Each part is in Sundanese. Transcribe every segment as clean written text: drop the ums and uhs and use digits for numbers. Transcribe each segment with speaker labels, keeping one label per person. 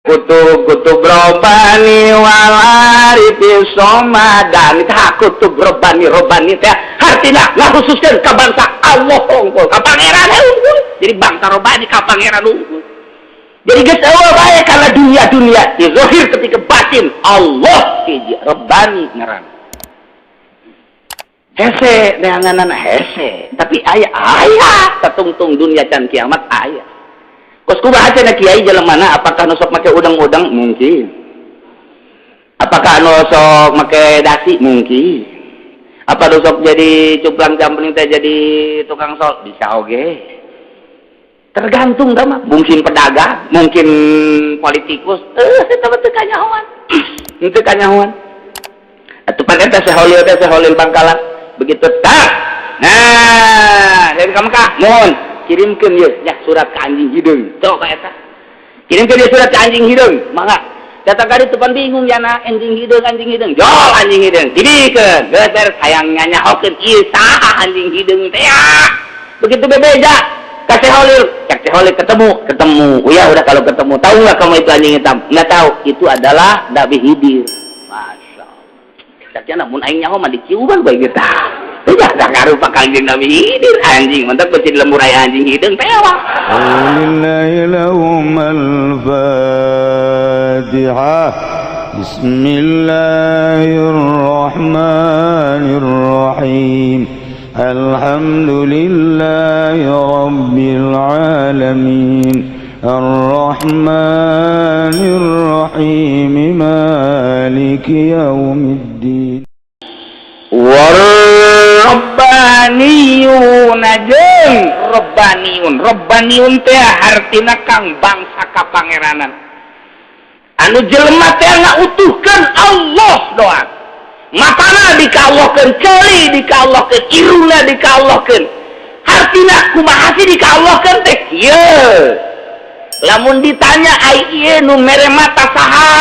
Speaker 1: Kutub kutub robbani wal arifi somadan. Tah, kutub robbani, robbani teh hartina ngakhususkeun ka bangsa Allah unggul, ka Pangeran unggul. Jadi bangsa robbani ka Pangeran unggul. Jadi geus eueuh bae kana dunia-dunia di zahir, ketika batin Allah hiji, robbani ngaran. Hese neanganan hese, tapi aya, aya tatungtung dunia can kiamat aya. Kos kumaha cenah kiai jelema mana, apakah nu sok make udang-udang? Mungkin. Apakah nu sok make dasi? Mungkin. Apa nu sok jadi cuplang campling teh, jadi tukang sol? Bisa oge. Tergantung dah mah. Mungkin pedagang, mungkin politikus. Eh, eta mah teu kanyahoan. Teu kanyahoan. Atuh pan eta Syekh teh, Syekh Holil Bangkalan. Begitu tak. Nah, dari ka Mekah, mohon kirimkan ya, ya surat ke anjing hideung. Coba eta. Kirimkan dia surat ke anjing hideung. Mangga. Datang kali itu pan bingung ya na anjing hideung, anjing hideung. Jol anjing hideung. Dibikeun. Geus beres hayang nyanyahokeun ieu saha anjing hideung teh ya. Begitu bebeja ka Syekh Holil, cek Syekh Holil ketemu, ketemu. Oh ya udah kalau ketemu, tahu nggak kamu itu anjing hitam? Nggak tahu. Itu adalah Nabi Khidir. Masya Allah. Cek mun aing nyaho mah diciuman bae gitu. Tidak ada ngarupa Kangjeng Nabi Khidir anjing, mantap beusi di lembur aya anjing hideung teh wah.
Speaker 2: لله لهم الفاتحة. بسم الله الرحمن الرحيم. الحمد لله رب العالمين، الرحمن الرحيم، مالك يوم الدين.
Speaker 1: Warabbaniyuna jeung robbaniyun. Robbaniyun teh hartina kang bangsa kapangeranan, anu jelema teh ngautuhkeun Allah doang. Matana dikallahkeun, ceuli dikallahkeun, irungna dikallahkeun. Hartina kumaha sih dikallahkeun teh? Kieu, lamun ditanya, ai ieu nu mere mata saha?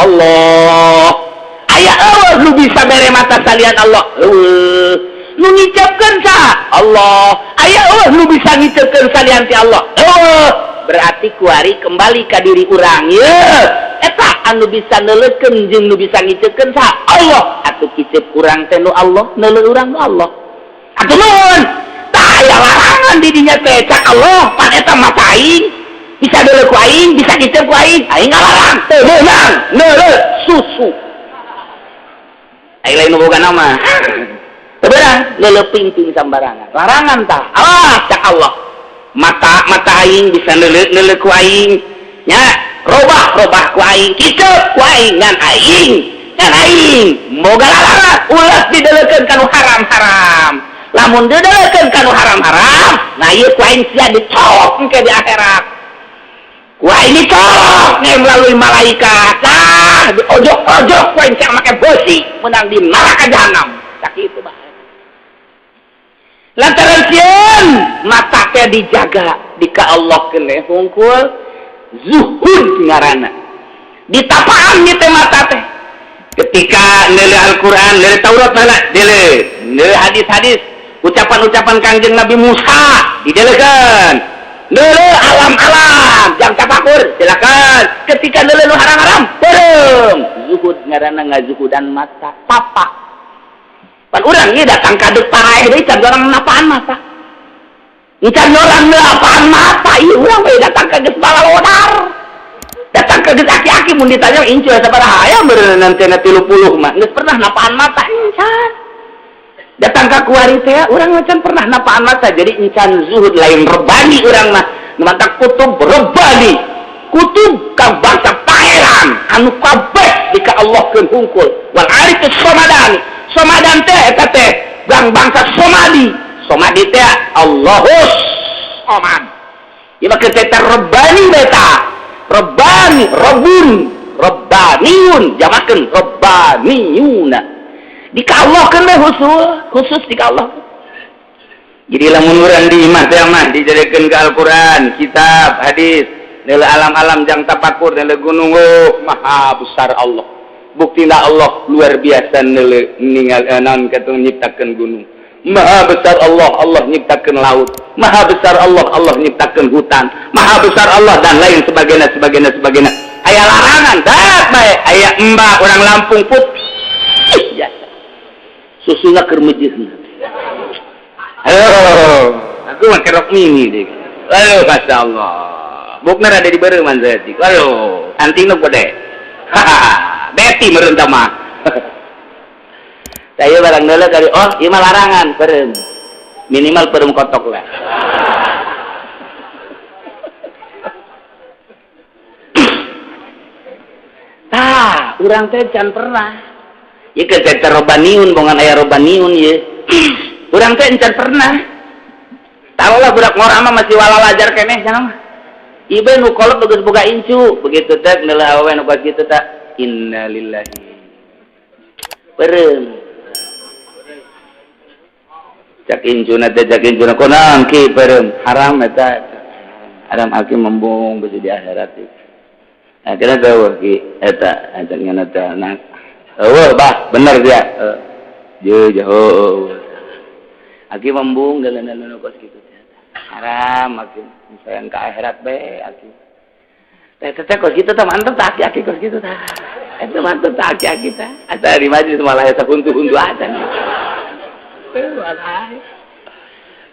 Speaker 1: Allah. Aya eueuh nu bisa mere mata salian Allah? Eueuh. Nu ngicepkeun saha? Allah. Aya eueuh nu bisa ngicepkeun salian ti Allah? Eueuh. Berarti kuari kembali ka diri urang ye, eta anu bisa neuleukeun jeung nu bisa ngicepkeun saha? Allah. Atuh kicep urang teh nu Allah, neuleuh urang nu Allah. Atuh nuhun tah, aya larangan di dinya teh. Cak Allah, pan eta mata aing, bisa neuleuh ku aing, bisa kicep ku aing, aing ngalarang teu meunang neuleuh susu. Aing lain nu boga nama teu beunang neuleuh pingping sambarangan, larangan tah. Awas, cak Allah, mata mata aing bisa neuleuh, neuleuh ku aing nya, robah robah ku aing, kicep ku aing, ngan aing, ngan aing moga larangan ulah dideleukeun kanu haram-haram. Lamun dideleukeun kanu haram-haram, nah ieu ku aing sia dicolok engke di akhirat. Ku aing dicolok nih melalui malaikat. Nah, diojok-ojok ku aing sia make besi, menang di neraka jahanam. Sakitu bae. Lantaran sieun mata teh dijaga di ka Allah keneh hungkul, zuhud ngaranna. Ditapaan ieu teh mata teh. Ketika neuleuh Al-Qur'an, neuleuh Taurat mana? Deuleuh, neuleuh hadis-hadis, ucapan-ucapan Kangjeng Nabi Musa dideleukeun. Neuleuh alam-alam, jang tafakur, silakan. Ketika neuleuh nu haram-haram, beureum. Zuhud ngaranna, ngazuhudan mata, tapa. Pan urang ieu datang ka deuk paraeh deui can orang napaan mata. Encan orang napaan mata ieu urang we datang ka geus balalodar. Datang ke geus aki-aki, mun ditanya incu sabaraha, aya meureun nanti 30 mah geus pernah napaan mata encan. Datang ka kuari teh urang encan pernah napaan mata, jadi encan zuhud, lain rebani urang mah. Nu matak kutub rebani, kutub ka bangsa pangeran anu kabeh dika Allah keun hungkul. Wal arifus somadan, somadan teh eta teh gang bangsa somadi, somadi teh Allahus somad. Ieu mah teh rebani beta, rebani, robun, rebaniun, jamakeun rebaniuna, dika Allah keun we, khusus khusus dika Allah. Jadi lamun urang di imah teh mah dijadikeun ke Al-Qur'an, kitab, hadis, nilai alam-alam jang tapakur, nilai gunung, oh, maha besar Allah. Buktina Allah luar biasa nilai ninggal naon kata nyiptakeun gunung. Maha besar Allah, Allah nyiptakeun laut. Maha besar Allah, Allah nyiptakeun hutan. Maha besar Allah dan lain sebagainya, sebagainya, sebagainya. Aya larangan dat bae aya mbak orang Lampung putih biasa. Susuna keur mejeuhna. Aduh, aku mah kerok mini deh. Aduh, masyaallah. Bukna rada dibereuman saeutik. Aduh, anting nu gede. Hahaha, beti meureun tah mah. Saya barang deuleu kali, oh, ieu mah larangan beureum. Minimal beureum kotok lah. Tah, urang teh can pernah. Ieu ke teh robaniun, bongan aya robaniun ieu. Urang teh can pernah. Taruhlah budak ngora mah masih walalajar keneh jangan mah. Ieu nu kolot geus boga incu, begitu teh neuleuh awewe nu kos kitu teh innalillahi. Beureum. Cak incuna teh cak incuna konang ki beureum haram eta. Haram aki membung besi di akhirat. Akhirnya tahu ki eta eta ngana teh anak. Eueuh bah bener dia. Jeuh jauh. Aki membung dalan-dalan kos kitu teh. Haram aki sayang ka akhirat bae aki. Teh teh kos kitu teh mantep tah aki kos kitu tah. Eta mantep tah aki tah. Asa di majlis malah eta huntu-huntu acan.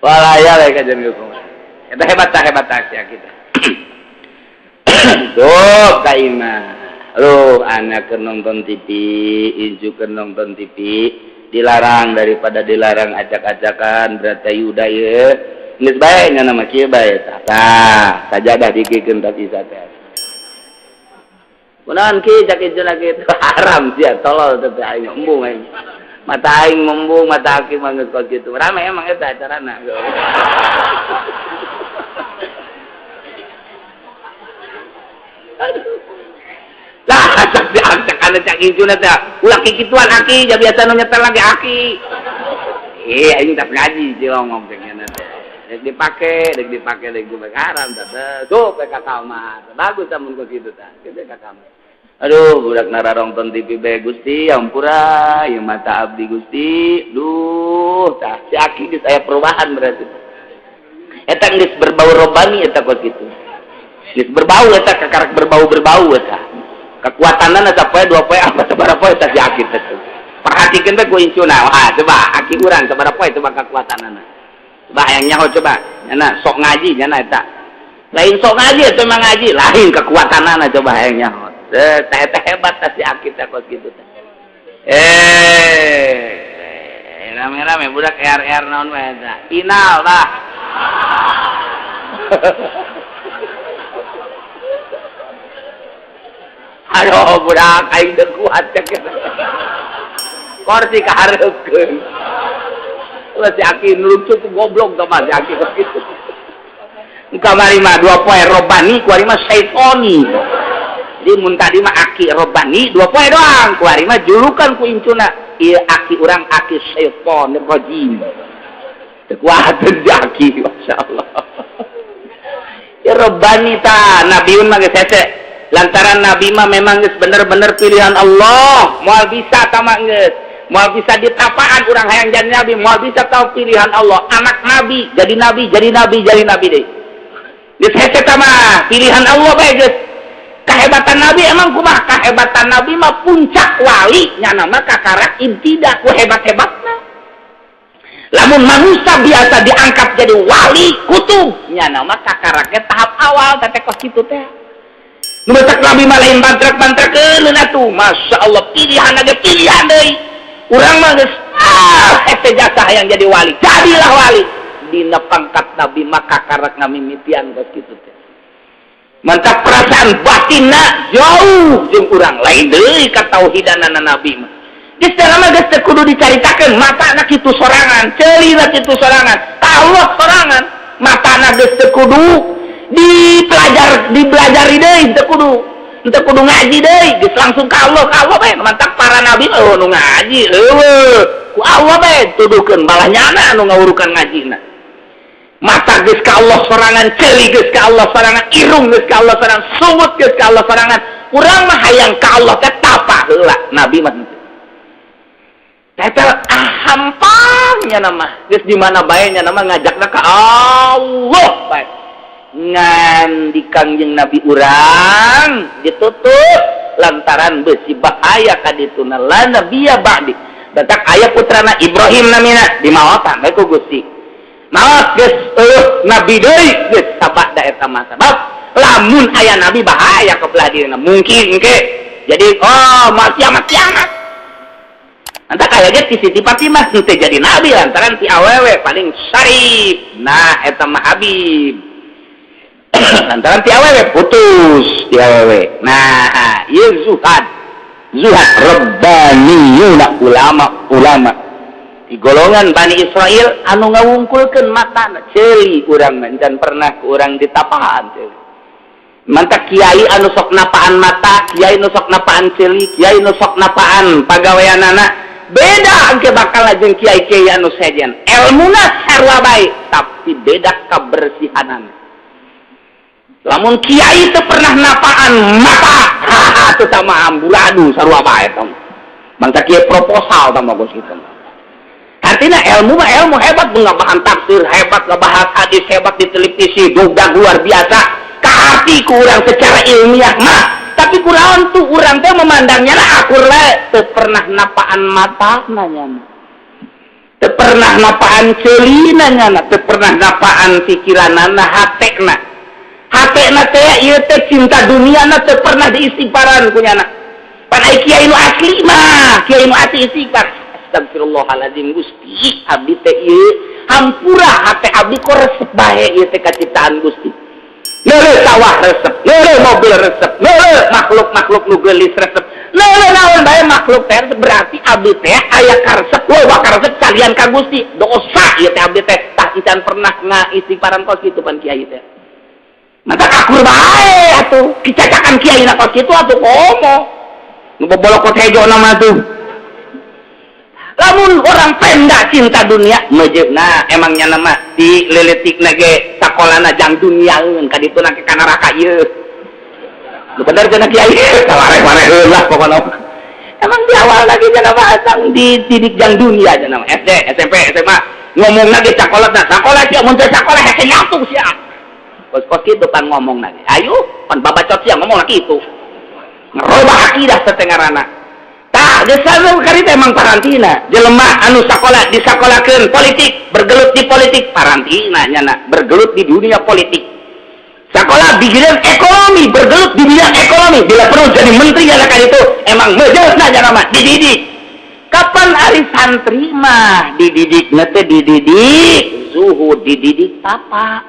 Speaker 1: Walaya lagi kajian hukum. Eta hebat tah aki tah. Tuh kaima. Loh anak keur nonton TV, incu keur nonton TV dilarang daripada dilarang acak-acakan berarti yuda ieu. Geus bae nya nama kieu bae tah. Tah, sajadah dikikeun tapi teh. Kunaon ki cak incu lagi haram sia tolol teh aing embung aing. Mata aing membung, mata aki mah geus kos kitu. Rame emang eta acarana. Aduh. Lah, cak diangkat cak incuna teh. Ulah kikituan aki, ja biasa nu nyetel lagi aki. Aing tak ngaji sih ngomong teh nya teh. Rek dipake, rek dipake, rek dipake haram teh. Tuh ke kamar. Bagus amun kos kitu tah. Kitu ka kamar. Aduh, budak nararongton TV bae Gusti, ampura, ieu mata abdi Gusti. Duh, tah si aki geus aya perubahan berarti. Eta geus berbau robani eta kos kitu. Geus berbau eta kakarak berbau-berbau eta. Kekuatanna sapoe dua poe apa sabaraha poe eta si aki teh. Perhatikeun teh ku incuna. Wah, coba aki urang sabaraha poe coba kekuatanna. Coba hayang nyaho coba. Nyana sok ngaji nyana eta. Lain sok ngaji eta mah ngaji, lain kekuatanna coba hayang nyaho. Teh hebat teh si aki teh kos kitu teh. Rame-rame budak RR naon wae eta. Final lah. Aduh budak aing teu kuat cek. Kursi kahareupkeun. Ulah si aki lucu goblok teh mah si aki kos kitu. Kamari mah dua poe robani, kuari mah syaitoni. Jadi mun tadi mah aki robani dua poe doang, kuari mah julukan ku incuna. Ieu aki urang aki syaiton rajim. Teu kuat si aki masyaallah. Ya robani ta nabiun mah geus hese. Lantaran nabi mah memang geus bener-bener pilihan Allah, moal bisa ta mah geus. Moal bisa ditapaan urang hayang jadi nabi, moal bisa tahu pilihan Allah. Anak nabi jadi nabi, jadi nabi, jadi nabi deui. Geus hese ta mah pilihan Allah bae geus. Kahebatan nabi emang kumaha? Kahebatan nabi mah puncak wali nyana mah kakarak ibtidak ku hebat-hebatna. Lamun manusia biasa diangkat jadi wali kutub nyana mah kakaraknya tahap awal teh kos kitu teh. Nu matak nabi mah lain bantrak-bantrakeun atuh. Masya Allah pilihan aja pilihan deui. Urang mah geus hese jasa hayang jadi wali. Jadilah wali. Dina pangkat nabi mah kakarak ngamimitian kos kitu teh. Mantap perasaan batinna jauh jeung urang lain deui ka tauhidanana nabi mah. Geus teh mah geus teu kudu dicaritakeun, matana kitu sorangan, ceulina kitu sorangan, Allah sorangan, matana geus teu kudu dipelajar dibelajari deui teu kudu ngaji deui, geus langsung ka Allah bae. Mantap para nabi eueuh nu ngaji eueuh ku Allah bae tuduhkeun malah nyana anu ngawurukan ngajina. Mata geus ka Allah sorangan, ceuli geus ka Allah sorangan, irung geus ka Allah sorangan, sungut geus ka Allah sorangan. Urang mah hayang ka Allah teh tapa heula nabi mah henteu. Teh hampang nya mah geus di mana bae nya mah ngajakna ka Allah bae. Ngan di Kangjeng Nabi urang ditutup lantaran besi bahaya kadituna, la nabiyya ba'di. Batak aya putrana Ibrahim namina, dimaotan we ku Gusti. Maot geus eueuh nabi deui, geus sabada eta mah, sabab lamun aya nabi bahaya ke belah dirina, mungkin ke jadi oh kiamat kiamat. Entah kaya ge ti Siti Fatimah teu jadi nabi lantaran ti awewe paling syarif. Nah, eta mah Habib lantaran ti awewe, putus ti awewe. Nah, ieu zuhad, zuhad rabbaniyuna, ulama ulama di golongan Bani Israel anu ngawungkulkeun matana ceuli. Urang mah can pernah ku urang ditapaan ceuli. Mantap, kiai anu sok napaan mata, kiai nu sok napaan ceuli, kiai nu sok napaan pagaweanana beda engke bakal jeung kiai-kiai anu sejen. Elmuna sarua bae, tapi beda kebersihanana. Lamun kiai teu pernah napaan mata, haha, teu sama amburadul sarua bae tong. Bangsa kiai proposal tah mah kitu. Artinya ilmu mah ilmu hebat, ngebahan tafsir hebat, ngebahas hadis hebat di televisi, duga luar biasa. Kaarti kurang secara ilmiah mah, tapi kurang tuh urang teh memandangnya lah akur lah, teu pernah napaan mata nanya, teu pernah napaan ceulina nya, teu pernah napaan pikiranana, hatekna. Hatekna teh ieu teh cinta dunia na teu pernah diistighfaran ku nyana. Pan ai kiai nu asli mah, kiai nu asli istighfar. Astagfirullahaladzim, Gusti, abdi teh ieu hampura, hate abdi kok resep bae ieu teh kaciptaan Gusti. Neuleuh sawah resep, neuleuh mobil resep, neuleuh makhluk-makhluk nu geulis resep, neuleuh naon bae makhluk teh resep. Berarti abdi teh aya karesep, loba karesep kalian ka Gusti. Dosa ieu teh abdi teh, tah encan pernah ngaistighfaran kos kitu pan kiai teh. Mata akur bae atuh, dicacakan kiai na kos kitu atuh komo. Nu bobolokot hejo nama tuh. Lamun orang penda cinta dunia nah emangnya nama di leletik nage sakolana jang duniaeun, kadituna ke ka neraka ieu. Nu bener cenah kiai, tawareh-wareh lah pokona. Emang di awal lagi cenah mah asang dididik jang dunia cenah mah. SD, SMP, SMA ngomong lagi sakola, nah sakola sia, mun teu sakola hese nyatu sia. Kos-kos kitu pan ngomong lagi. Ayo pan babacot sia ngomong lagi itu. Ngerobah akidah setengarana. Tah, geus karita emang parantina. Jelema anu sakola disakolakeun politik, bergelut di politik parantina nyana, bergelut di dunia politik. Sekolah bidang ekonomi, bergelut di bidang ekonomi, bila perlu jadi menteri nyana kan itu emang mejeusna nyana mah dididik. Kapan ari santri mah dididik teh dididik zuhud, dididik tapa.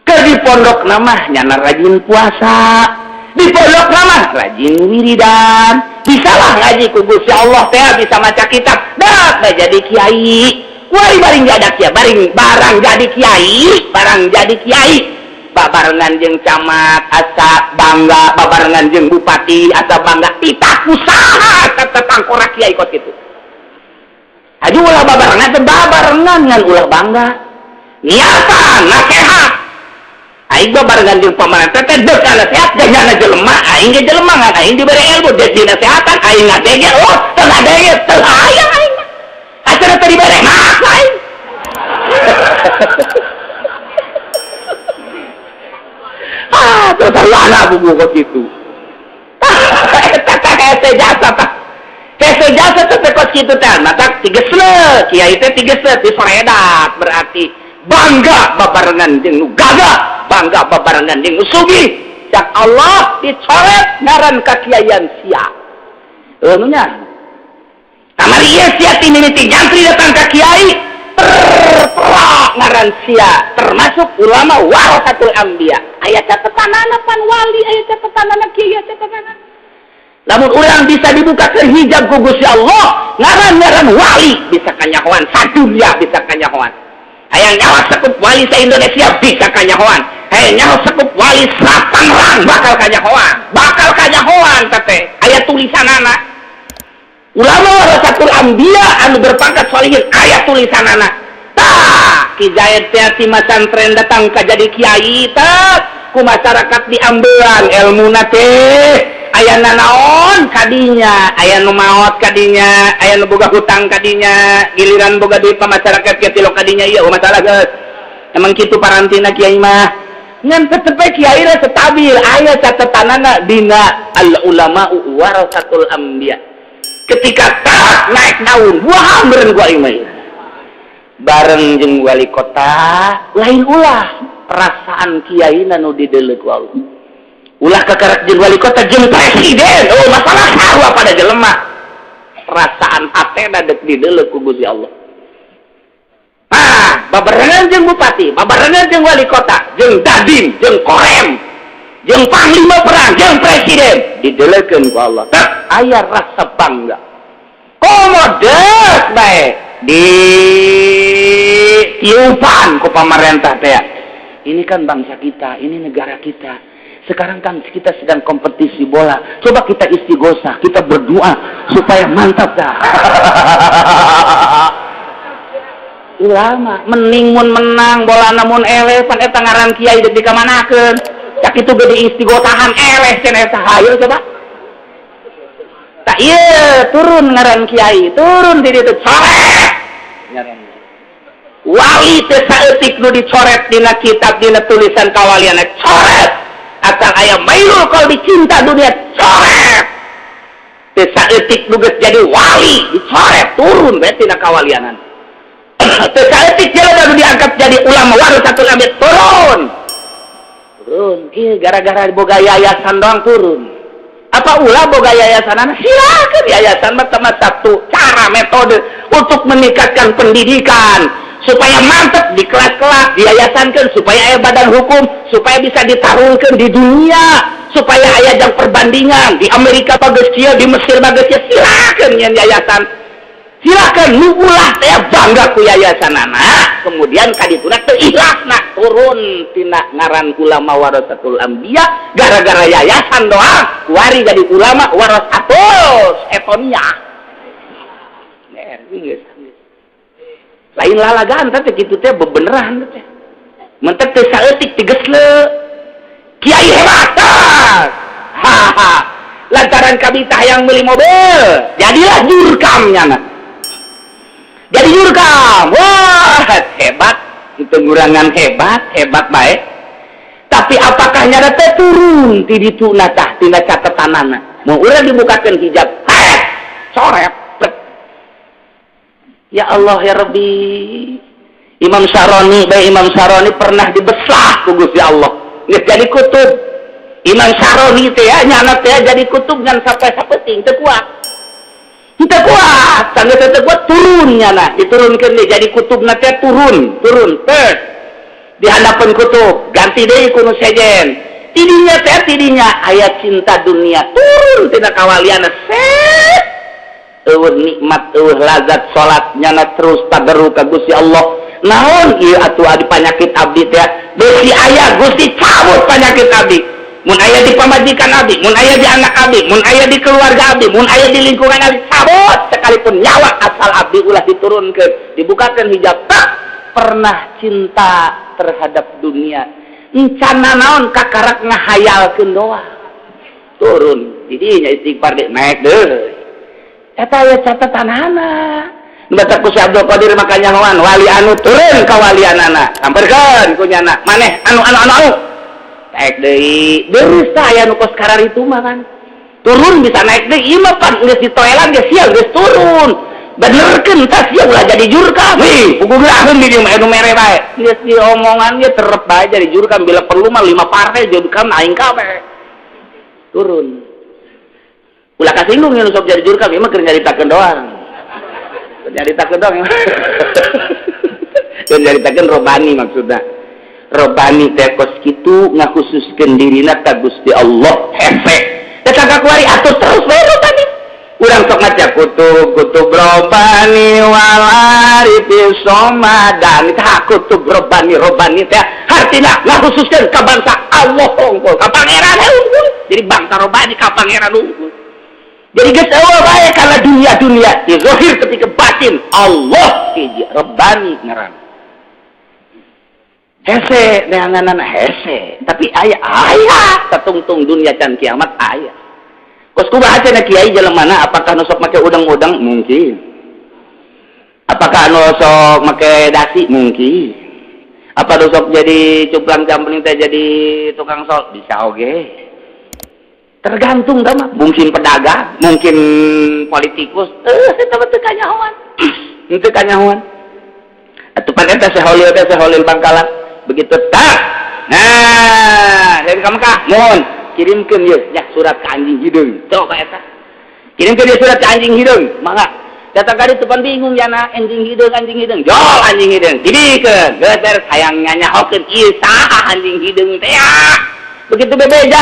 Speaker 1: Ke di pondok nama nyana rajin puasa, di pondok nama rajin wiridan, bisalah ngaji ku Gusti Allah teh, bisa maca kitab, dak jadi kiai. Wah, baring jadi kiai, baring barang jadi kiai, barang jadi kiai, babarengan jeung camat asa bangga, babarengan jeung bupati asa bangga, titah usaha tetep angkora kiai kot kitu. Aju ulah babarengan teh, babarengan ngan ulah bangga. Niatan nasihat aing babarengan jeung pamarentah teh deuk nasihat jang jelema, aing ge jelema ngan aing dibere ilmu, deuk dinasehatan aing ngadenge, oh teu ngadenge teu aya aing mah. Acara teu dibere mah aing. Ah, teu sarwana buku kok kitu. Eta teh hese jasa tah. Hese jasa teh kos kitu teh, matak tigesle, kiai teh tigesle disoredat, berarti bangga babarengan jeung nu gagah, bangga babarengan jeung nu sugih. Cak Allah dicoret ngaran kakiaian sia. Eueuh nya. Kamari ieu sia ti mimiti nyantri datang ka kiai, terperak ngaran sia termasuk ulama warasatul anbiya. Aya catetanana pan wali, aya catetanana kiai, aya catetanana. Lamun urang bisa dibuka ke hijab ku Gusti Allah, ngaran-ngaran wali bisa kanyahoan sadunya, bisa kanyahoan. Hayang nyawa sekup wali se Indonesia bisa kanyahoan. Hayang nyawa sekup wali Satangerang bakal kanyahoan, bakal kanyahoan teh aya tulisanana. Ulama warasatul anbiya anu berpangkat sholihin aya tulisanana. Tah, Ki Zaid teh ti masantren datang ka jadi kiai teh ku masyarakat diambelan elmuna teh. Aya nanaon kadinya, aya nu maot kadinya, aya nu boga hutang kadinya, giliran boga duit pa masyarakat ke tilok kadinya, ieu masalah geus. Emang kitu parantina kiai mah. Ngan tetep kiai stabil, aya catatanana dina al ulama warasatul anbiya. Ketika tak naik daun, wah meureun gua ieu bareng jeung wali kota lain. Ulah perasaan kiai nu dideuleu ku Allah, ulah kekarak jeung wali kota jeung presiden. Oh, masalah sarua pada jelema, perasaan hatena dek dideuleu ku Gusti Allah. Ah, babarengan jeung bupati, babarengan jeung wali kota, jeung dandim, jeung korem, jeung panglima perang, jeung presiden, dideleukeun ku Allah. Tak aya rasa bangga, komo dek bae di tiupan ku pamarentah teh. Ini kan bangsa kita, ini negara kita. Sekarang kan kita sedang kompetisi bola, coba kita istighosah, kita berdoa supaya mantap dah. Ulama mending mun menang bola, namun eleh pan eta ngaran kiai deuk dikamanakeun. Cak itu gede istighosahan eleh cenah eta. Hayo coba tak, iya turun ngaran kiai, turun di ditu, coret ngaran wali teh. Saeutik nu dicoret dina kitab, dina tulisan kawaliana, coret. Asal aya mailul qalbi, cinta dunia, coret. Teu saeutik nu geus jadi wali dicoret, turun bae tina kawalianan. Teu saeutik jelema nu diangkat jadi ulama warasatul anbiya, turun, turun. Iya, gara-gara boga yayasan doang turun. Apa ulah boga yayasan? Silakan, yayasan mah teman satu cara metode untuk meningkatkan pendidikan supaya mantep di kelas-kelas, diyayasankan supaya aya badan hukum, supaya bisa ditarungkan di dunia, supaya aya jang perbandingan di Amerika bagus kieu, di Mesir bagus kieu. Silakan yang yayasan, silakan. Nu ulah teh bangga ku yayasan anak, kemudian kadituna teu ikhlasna, turun tina ngaran ulama warasatul anbiya gara-gara yayasan doang. Kuari jadi ulama warasatul setonia. Geus lain lalagaan teh kitu teh, bebeneran teh. Mentek teh saeutik tigesle kiai hebat. Haha, lantaran kabita yang beli mobil, jadilah jurkamnya nah. Jadi jurkam, wah hebat itu, ngurangan hebat, hebat baik. Tapi apakah nyata teh turun ti ditu tah tina catetanana? Mau urang dibukakeun hijab, het coret. Ya Allah ya Rabbi. Imam Syaroni bae, Imam Syaroni pernah dibeslah ku Gusti Allah. Geus jadi kutub. Imam Syaroni teh ya nyana teh jadi kutub ngan sampai sapeting teu kuat. Teu kuat, sanggeus teu kuat turun nyana, diturunkeun deui jadi kutubna teh turun, turun tes. Di handapeun kutub, ganti deui ku nu sejen. Tidinya teh tidinya aya cinta dunia, turun tina kawaliana set. Eueuh nikmat, eueuh lazat salat nyana, terus tadarru ka Gusti Allah. Naon ieu atuh adi panyakit abdi teh? Besi aya Gusti, cabut panyakit abdi. Mun aya di pamajikan abdi, mun aya di anak abdi, mun aya di keluarga abdi, mun aya di lingkungan abdi, cabut sekalipun nyawa, asal abdi ulah diturunkeun. Dibukakeun hijab, tak pernah cinta terhadap dunia. Encana naon, kakarak ngahayalkeun doang, turun. Jadinya istighfar deh, naik deh. Eta aya catatanana. Baca ku si Abdul Qadir makanya wan wali anu turun ka walianana, samperkeun ku nyana maneh anu anu anu anu naik deui. Deus tah aya nu kos itu mah kan turun bisa naik deui. Ieu mah pan geus ditoelan geus sia, geus turun, benerkeun tah sia, ulah jadi jurkam. Wih, pugugeraheun di dieu mah anu mere bae, geus diomongan ge terep bae jadi jurkam. Bila perlu mah lima partai jurkam aing kabeh turun. Ulah kasinggung nu sok jadi jurkam, ieu mah keur nyaritakeun doang, keur nyaritakeun doang, keur nyaritakeun robani. Maksudna robani teh kos kitu, ngakhususkeun dirina ka Gusti Allah. Hese eta kakuari atuh terus bae robani. Urang sok maca kutub kutub robani walarifi somadan tah, kutub robani. Robani teh hartina ngakhususkeun ka bangsa Allah unggul, ka pangeran unggul. Jadi bangsa robani ka pangeran unggul. Jadi geus eueuh bae kana dunia-dunia di zahir, ketika batin Allah hiji, Rabbani ngaran. Hese neanganana hese, tapi aya aya satungtung dunia can kiamat aya. Kos kumaha cenah kiai jelema mana? Apakah nu sok make udang-udang? Mungkin. Apakah nu sok make dasi? Mungkin. Apa sok jadi cuplang campling teh jadi tukang sol bisa oge. Tergantung dah mah. Mungkin pedagang, mungkin politikus. Eta mah teu kanyahoan. Teu kanyahoan. Atuh pan eta Syekh Holil teh Syekh Holil Bangkalan. Begitu tak. Nah, dari ka Mekah, mohon kirimkeun ieu nya surat ke anjing hideung. Coba eta. Kirimkeun ieu surat ke anjing hideung. Mangga. Datang kali tuh pan bingung ya na anjing hideung jol anjing hideung dibikeun geus beres hayang nyanyahokeun ieu saha anjing hideung teh begitu bebeja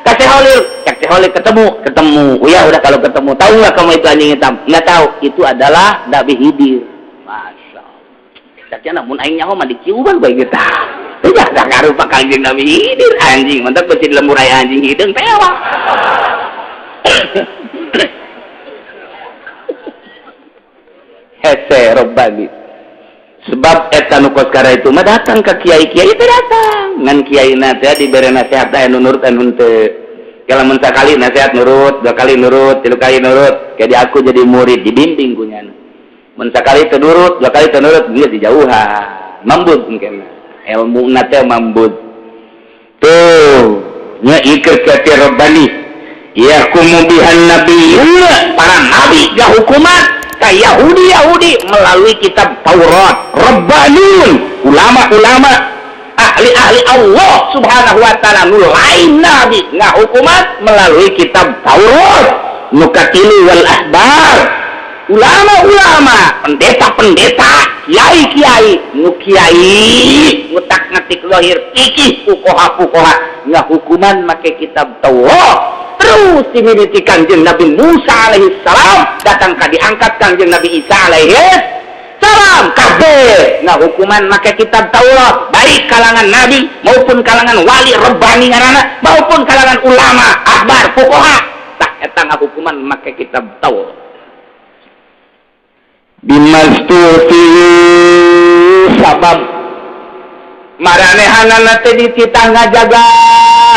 Speaker 1: ka Syekh Holil cak Syekh Holil ketemu oh ya udah kalau ketemu tahu nggak kamu itu anjing hitam nggak tahu itu adalah Nabi Khidir. Masya Allah caknya namun aing nyaho mah diciuman bae geus tah teu da ngarupa kanjeng Nabi Khidir anjing mantap beusi lembur aya anjing hideung teh wah. Hese Robbani sebab eta nu kos kara itu mah datang ke kiai-kiai teh datang ngan kiai na teh dibere nasihat teh nu nurut anu henteu lamun sakali nasihat nurut dua kali nurut tilu kali nurut jadi aku jadi murid dibimbing ku nyana mun sakali teu nurut dua kali teu nurut geus dijauhan mambud mungkin ilmu na teh mambud tuh nya ieu ka Robbani yakumu bihan nabiyuna para nabi gahukuman ka Yahudi-Yahudi melalui kitab Taurat. Rabbanun ulama-ulama ahli-ahli Allah Subhanahu wa taala nu lain nabi ngahukuman melalui kitab Taurat. Nu katilu wal ahbar ulama-ulama pendeta-pendeta kiai-kiai nu kiai ngutak ngatik lahir fikih fuqaha-fuqaha ngahukuman make kitab Taurat. Terus dimimiti Kanjeng Nabi Musa alaihi salam datang ka diangkat Kanjeng Nabi Isa alaihi salam kabeh ngahukuman make kitab Taurat baik kalangan nabi maupun kalangan wali rabbani ngaranna maupun kalangan ulama ahbar fuqaha tah eta ngahukuman make kitab Taurat bimastufi sabab maranehanana teh dititah ngajaga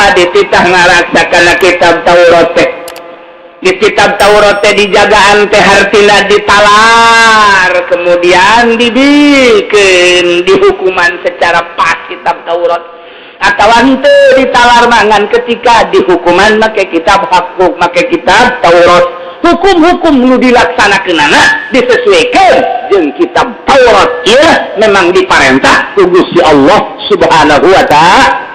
Speaker 1: dititah ngaraksa kana kitab Taurat teh di kitab Taurat teh dijagaan teh hartina ditalar kemudian dibikin dihukuman secara pas kitab Taurat atawa henteu ditalar mangan ketika dihukuman make kitab hakuk make kitab Taurat hukum-hukum nu dilaksanakeunana disesuaikan jeung kitab Taurat ieu memang diparentah ku Gusti Allah Subhanahu wa ta'ala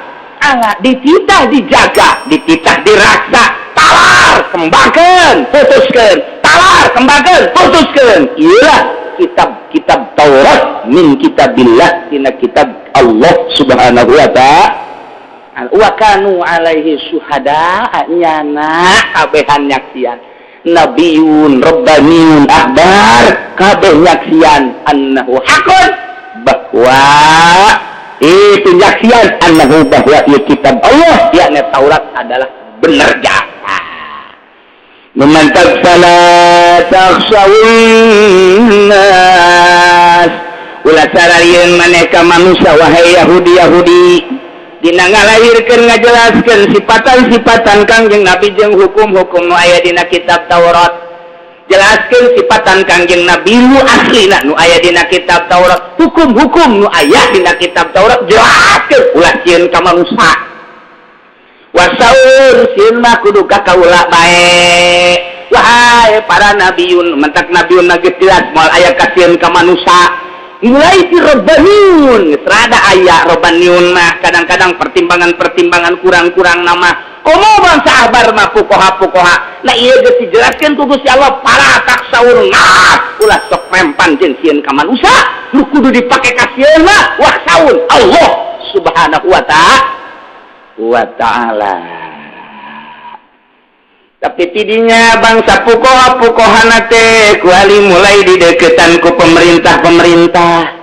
Speaker 1: dititah dijaga dititah diraksa talar kembangkeun putuskeun talar kembangkeun putuskeun ieu kitab-kitab Taurat min kitabillah tina kitab Allah Subhanahu wa ta'ala wa kanu alaihi syuhada nyana kabehan nyaksian nabiyun rabbaniyun ahbar kabeh nyaksian annahu hakun bahwa itu nyaksian annahu bahwa ieu kitab Allah yakni Taurat adalah bener jasa memantap fala takhshawun nas ulah sararieun maneh ka manusia wahai Yahudi Yahudi dina ngalahirkeun ngajelaskeun sifatan-sifatan Kangjeng Nabi jeung hukum-hukum nu aya dina kitab Taurat jelaskeun sifatan Kangjeng Nabi nu aslina nu aya dina kitab Taurat hukum-hukum nu aya dina kitab Taurat jelaskeun ulah sieun ka manusia wasaur sieun mah kudu ka kaula bae wahai para nabiyun mentak nabiyun mah geus jelas moal aya kasieun ka manusia mulai ti robbaniun rada aya robbaniun mah kadang-kadang pertimbangan-pertimbangan kurang-kurang nama komo bangsa ahbar mah fuqaha-fuqaha nah ieu geus dijelaskeun ku Gusti Allah para taksaur nas ulah sok mempan jeung sieun ka manusia nu kudu dipake ka sieun mah wahsaun Allah Subhanahu wa ta'ala. Tapi tidinya bangsa fuqaha-fuqahana teh kuali mulai dideketan ku pemerintah-pemerintah.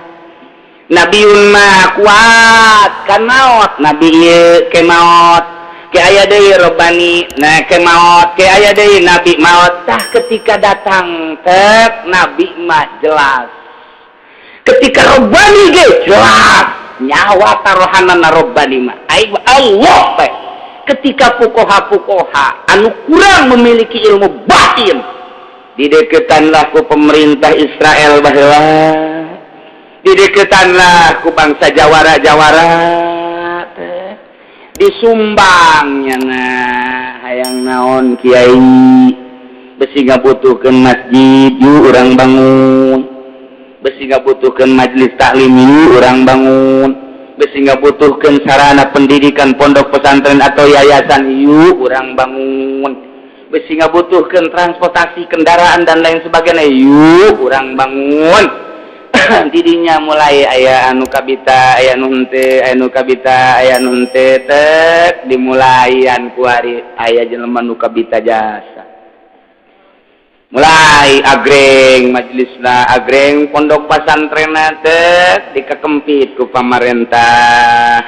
Speaker 1: Nabiun mah kuat kan maot nabi ieu ke maot ke aya deui robbani nah ke maot ke aya deui nabi maot tah ketika datang tek nabi mah jelas ketika robbani ge jelas nyawa tarohanana robbani mah ai Allah bae. Ketika fuqaha-fuqaha anu kurang memiliki ilmu batin dideketanlah ku pemerintah Israel baheula Dideketanlah ku bangsa jawara-jawara teh. Disumbangnya nah hayang naon kiai, besi ngabutuhkeun masjid yuk urang bangun, besi ngabutuhkeun majelis taklim yuk urang bangun, besi ngabutuhkeun sarana pendidikan pondok pesantren atau yayasan yuk urang bangun, besi ngabutuhkeun transportasi kendaraan dan lain sebagainya yuk urang bangun. Didinya mulai aya anu kabita, aya nu henteu, aya nu kabita, aya nu henteu, tek dimulaian kuari aya jelema nu kabita jasa. Mulai agreng majelisna, agreng pondok pasantrenna, tek dikekempit ku pamarentah.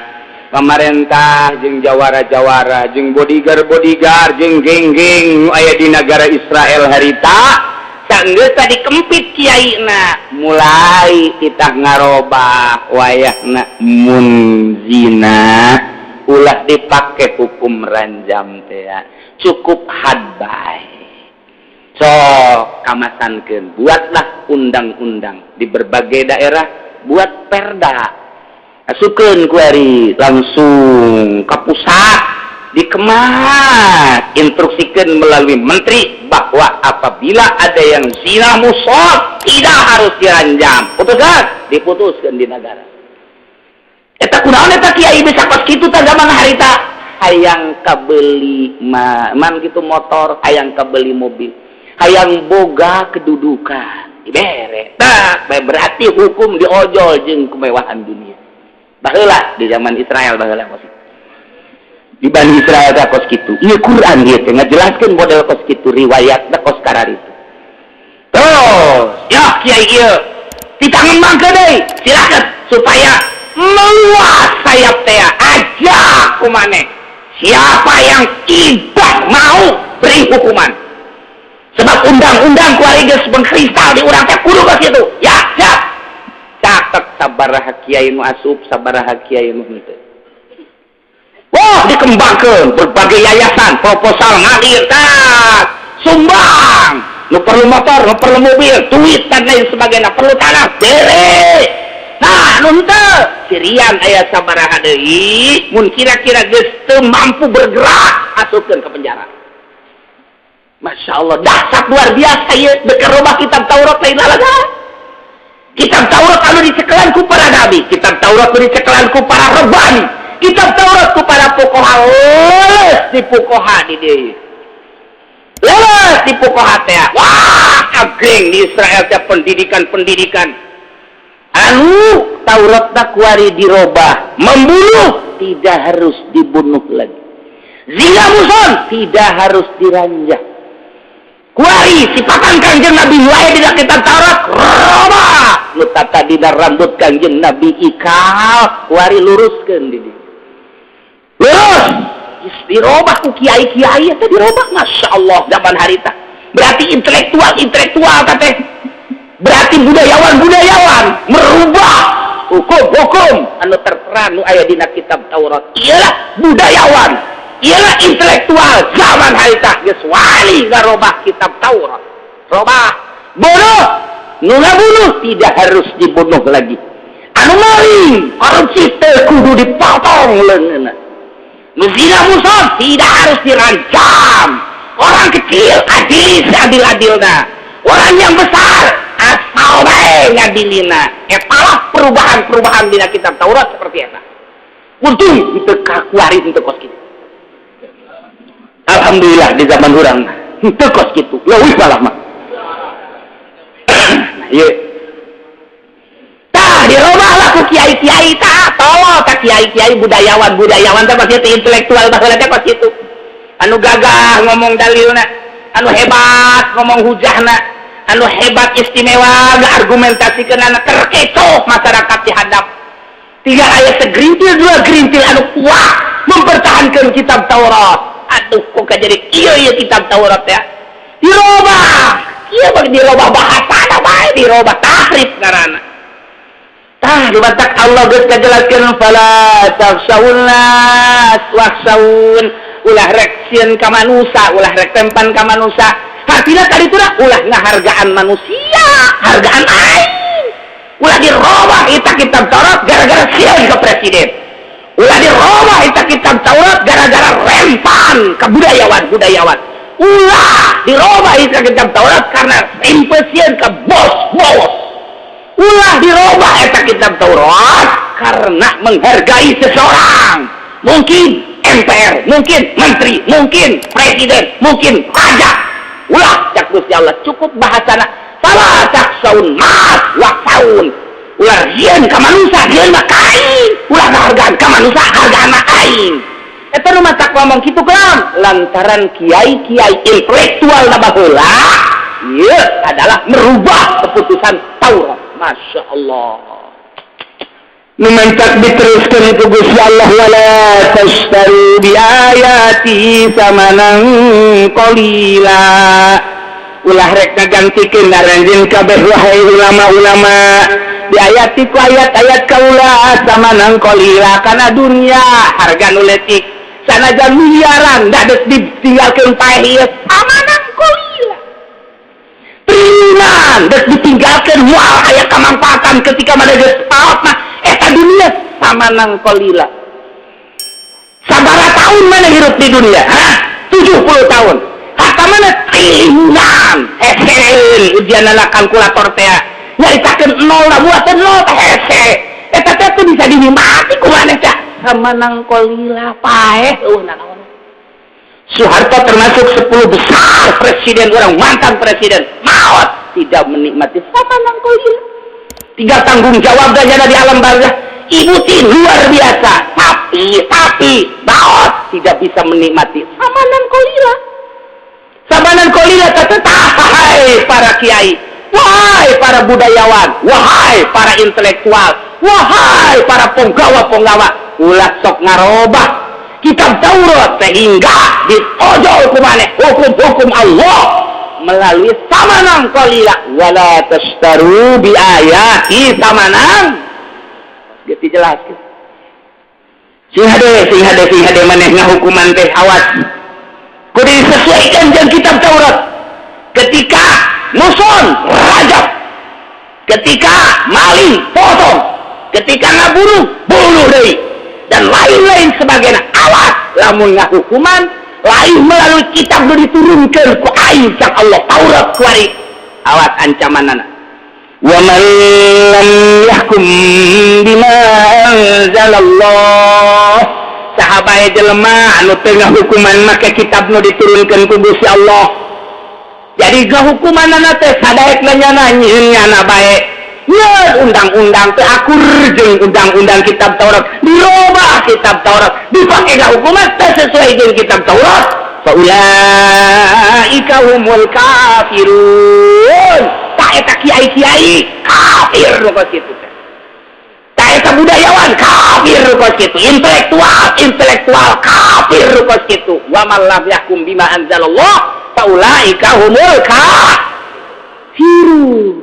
Speaker 1: Pamarentah jeung jawara-jawara jeung bodyguard-bodyguard jeung geng-geng nu aya di negara Israel harita. Sanggeus dikempit kiaina, mulai titah ngarobah wayahna mun zina ulah dipake hukum ranjam teh, cukup had bae. Sok kamasankeun, buatlah undang-undang di berbagai daerah, buat perda, asupkeun kuari langsung ke pusat, dikemas, instruksikan melalui menteri bahwa apabila ada yang zina muhshon tidak harus diranjam. Putuskan, diputuskan di negara. Eta kunaon eta kiai bisa kos kitu tah zaman harita? Hayang kabeli man gitu motor, hayang kabeli mobil, hayang boga kedudukan, dibere. Tah, berarti hukum diojol jeung kemewahan dunia. Baheula di zaman Israel, baheula kos di Bani Israel teh kos kitu. Ieu Quran ieu teh ngajelaskeun model kos kitu, riwayatna kos kararitu. Terus, ya kiai ieu ditangembangkeun deui, silakan supaya meluas sayap teh aja kumane. Siapa yang tidak mau beri hukuman. Sebab undang-undang kuari geus mengkristal di urang teh kudu kos kitu. Ya, siap. Catet sabaraha kiai nu asup, sabaraha kiai nu henteu. Wah, dikembangkan berbagai yayasan, proposal ngalir, tak sumbang. Nu perlu motor, nu perlu mobil, duit dan lain sebagainya, perlu tanah, bere. Nah, nu henteu, cirian aya sabaraha deui, mun kira-kira geus teu mampu bergerak, asupkeun ke penjara. Masya Allah, dahsyat luar biasa ieu, dek robah kitab Taurat lain lalaga. Kitab Taurat anu dicekelan ku para nabi, kitab Taurat anu dicekelan ku para rebani, kitab Taurat ku para fuqoha, leles di fuqoha di dieu. Leles di fuqoha teh. Wah, ageng di Israel teh pendidikan-pendidikan. Anu Tauratna kuari dirobah, membunuh tidak harus dibunuh lagi. Zina muhshon tidak harus diranjah. Kuari sifatan Kangjeng Nabi wae dina kitab Taurat robah. Nu tadina rambut Kangjeng Nabi ikal, kuari luruskeun di dieu. Lurus. Dirobah ku kiai-kiai teh dirobah, Masya Allah zaman harita. Berarti intelektual-intelektual teh. Berarti budayawan-budayawan merubah hukum-hukum anu tertera nu aya dina kitab Taurat. Iyalah budayawan, iyalah intelektual zaman harita geus wali ngarobah kitab Taurat. Robah, bunuh, nu ngabunuh tidak harus dibunuh lagi. Anu maling, korupsi teu kudu dipotong leungeunna. Nu zina muhshon tidak harus dirancam. Orang kecil adil seadil-adilna. Orang yang besar asal bae ngadilina. Etalah perubahan-perubahan dina kitab Taurat seperti eta. Untung teu kakuari teu kos kitu. Alhamdulillah di zaman urang teu kos kitu. Leuwih malah mah. Nah, ieu. Tah dirobah lah ku kiai-kiai tah, tolol tah kiai-kiai budayawan-budayawan teh pasti teh intelektual baheula teh kos kitu. Anu gagah ngomong dalilna, anu hebat ngomong hujahna, anu hebat istimewa gak argumentasikeun anu terkecoh masyarakat dihadap. Tinggal aya segerintil dua gerintil anu kuat mempertahankan kitab Taurat. Aduh kok jadi ieu ieu kitab Taurat ya. Dirobah. Ieu mah dirobah bahasana bae, dirobah tahrif ngaranna. Tah dibatak Allah geus ngajelaskeun fala takhshawun nas wakhshawun, ulah rek sieun ka manusa, ulah rek tempan ka manusa. Hartina tadi itu ulah ngahargaan manusia, hargaan aing. Ulah dirobah eta kitab Taurat gara-gara sieun ke presiden. Ulah dirobah eta kitab Taurat gara-gara rempan ke budayawan-budayawan. Ulah dirobah eta kitab Taurat karena impesieun ke bos-bos. Ulah dirobah eta kitab Taurat karena menghargai seseorang. Mungkin MPR, mungkin menteri, mungkin presiden, mungkin raja. Ulah cak Gusti Allah cukup bahasana fala taksaun mas waksaun. Ulah sieun ka manusia, sieun mah ka aing. Ulah ngahargaan ka manusia, hargaan mah aing. Eta nu matak ngomong kitu kelam lantaran kiai-kiai intelektual na baheula ieu adalah merubah keputusan Taurat. Masya Allah. Numantak diteruskan ku Gusti Allah wala tashtaru bi ayati samanan qalila. Ulah rek ngagantikeun aranjeun kabeh wahai ulama-ulama di ayati ku ayat-ayat kaula samanan qalila kana dunya harga nu leutik sanajan miliaran da geus ditinggalkeun paeh ieu samanan qalila. Triliunan geus ditinggalkeun moal aya kamanfaatan ketika maneh geus paot mah eta dunia samanang qalila. Sabaraha tahun mana hirup di dunia? Hah? 70 tahun. Harta mana triliunan. Hese ujianana kalkulator teh. Nyaritakeun 0 da buateun 0 teh hese. Eta teh teu bisa dinikmati ku maneh teh. Samanang qalila paeh eueuh nanaon. Soeharto termasuk 10 besar presiden orang mantan presiden maot tidak menikmati samanang qalila. Tinggal tanggung jawab saja di alam barzah. Ibu tin luar biasa, tapi baot tidak bisa menikmati samanan qalila. Samanan qalila tetap hai para kiai, wahai para budayawan, wahai para intelektual, wahai para penggawa-penggawa, ulah sok ngarobah kitab Taurat sehingga ditojol ku maneh hukum-hukum Allah melalui samanan qalila wala tashtaru bi ayati samanan. Geus dijelaskeun. Sing hade maneh ngahukuman teh awas. Kudu disesuaikan jeung kitab Taurat. Ketika muson rajab, ketika maling potong, ketika ngabunuh bunuh deui dan lain-lain sebagainya. Awas lamun ngahukuman lain melalui kitab nu diturunkeun ku aing cak Allah Taurat kuari. Awas ancamanana. Wa man lam yahkum bima anzalallah. Sahabae jelema anu teu ngahukuman make kitab nu diturunkeun ku Gusti Allah. Jadi ngahukumanana teh sadaekna nyana nyieun nyana bae. Yeun undang-undang teu akur jeung undang-undang kitab Taurat, dirobah kitab Taurat, dipake ngahukuman teu sesuai jeung kitab Taurat. Fa ulaika humul kafirun. Tak eta kiai-kiai kafir nu kos kitu teh. Tak eta budayawan kafir nu kos kitu, intelektual kafir nu kos kitu. Wa man lam yahkum bima anzalallah fa ulaika humul kafirun.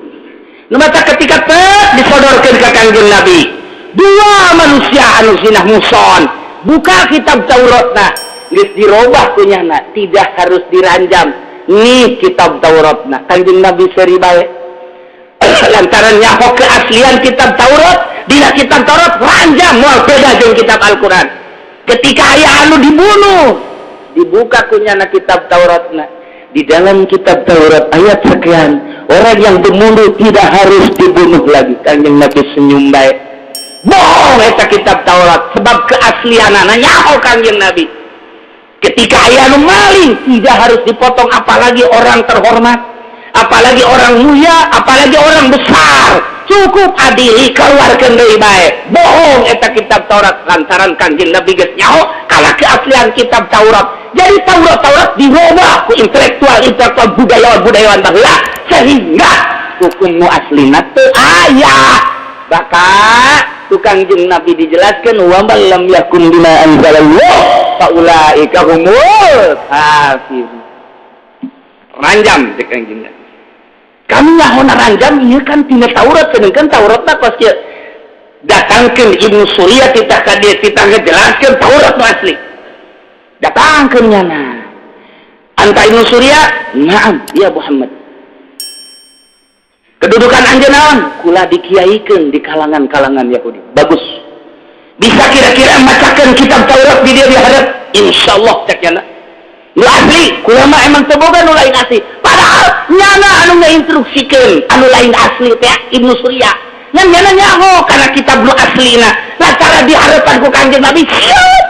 Speaker 1: Nu mata ketika teh disodorkeun ka Kangjeng Nabi, dua manusia anu zinah muson, buka kitab Tauratna, geus dirobah ku nyana, tidak harus diranjam. Nih kitab Tauratna, Kangjeng Nabi seuri bae. Lantaran nyaho keaslian kitab Taurat, dina kitab Taurat ranjam moal beda jeung kitab Al-Qur'an. Ketika aya anu dibunuh, dibuka ku nyana kitab Tauratna. Di dalam kitab Taurat ayat sekian, orang yang membunuh tidak harus dibunuh lagi. Kanjeng Nabi senyum bae. Bohong eta kitab Taurat, sebab keaslianana nyaho Kanjeng Nabi. Ketika aya nu maling tidak harus dipotong, apalagi orang terhormat, apalagi orang mulia, apalagi orang besar. Cukup adili keluarkeun deui bae. Bohong eta kitab Taurat lantaran Kanjeng Nabi geus nyaho kana keaslian kitab Taurat. Jadi Taurat dirobah ku intelektual budayawan baheula sehingga hukum nu aslina teu aya. Bakal tukang jeung Nabi dijelaskan wa man lam yakum bima anzalallah fa ulaika humul kafirun. Ranjam cek Kangjeng Nabi. Kami nyahona ranjam ieu kan tina Taurat, sedangkan Tauratna kos kieu. Datangkeun Ibnu Surya titah ka dieu titah ngejelaskeun Taurat nu asli. Datangkeun nyana. Anta Ibnu Surya? Na'am, ya Muhammad. Kedudukan anjeun naon? Kula dikiaikeun di kalangan-kalangan Yahudi. Bagus. Bisa kira-kira macakeun kitab Taurat di dia dihadap? Insyaallah cek nyana. Nu asli, kula mah emang teu boga nu lain asli. Padahal nyana anu ngainstruksikeun anu lain asli teh Ibnu Surya. Ngan nyana nyaho kana kitab nu aslina. Lantaran di hadapan ku Kangjeng Nabi sieun.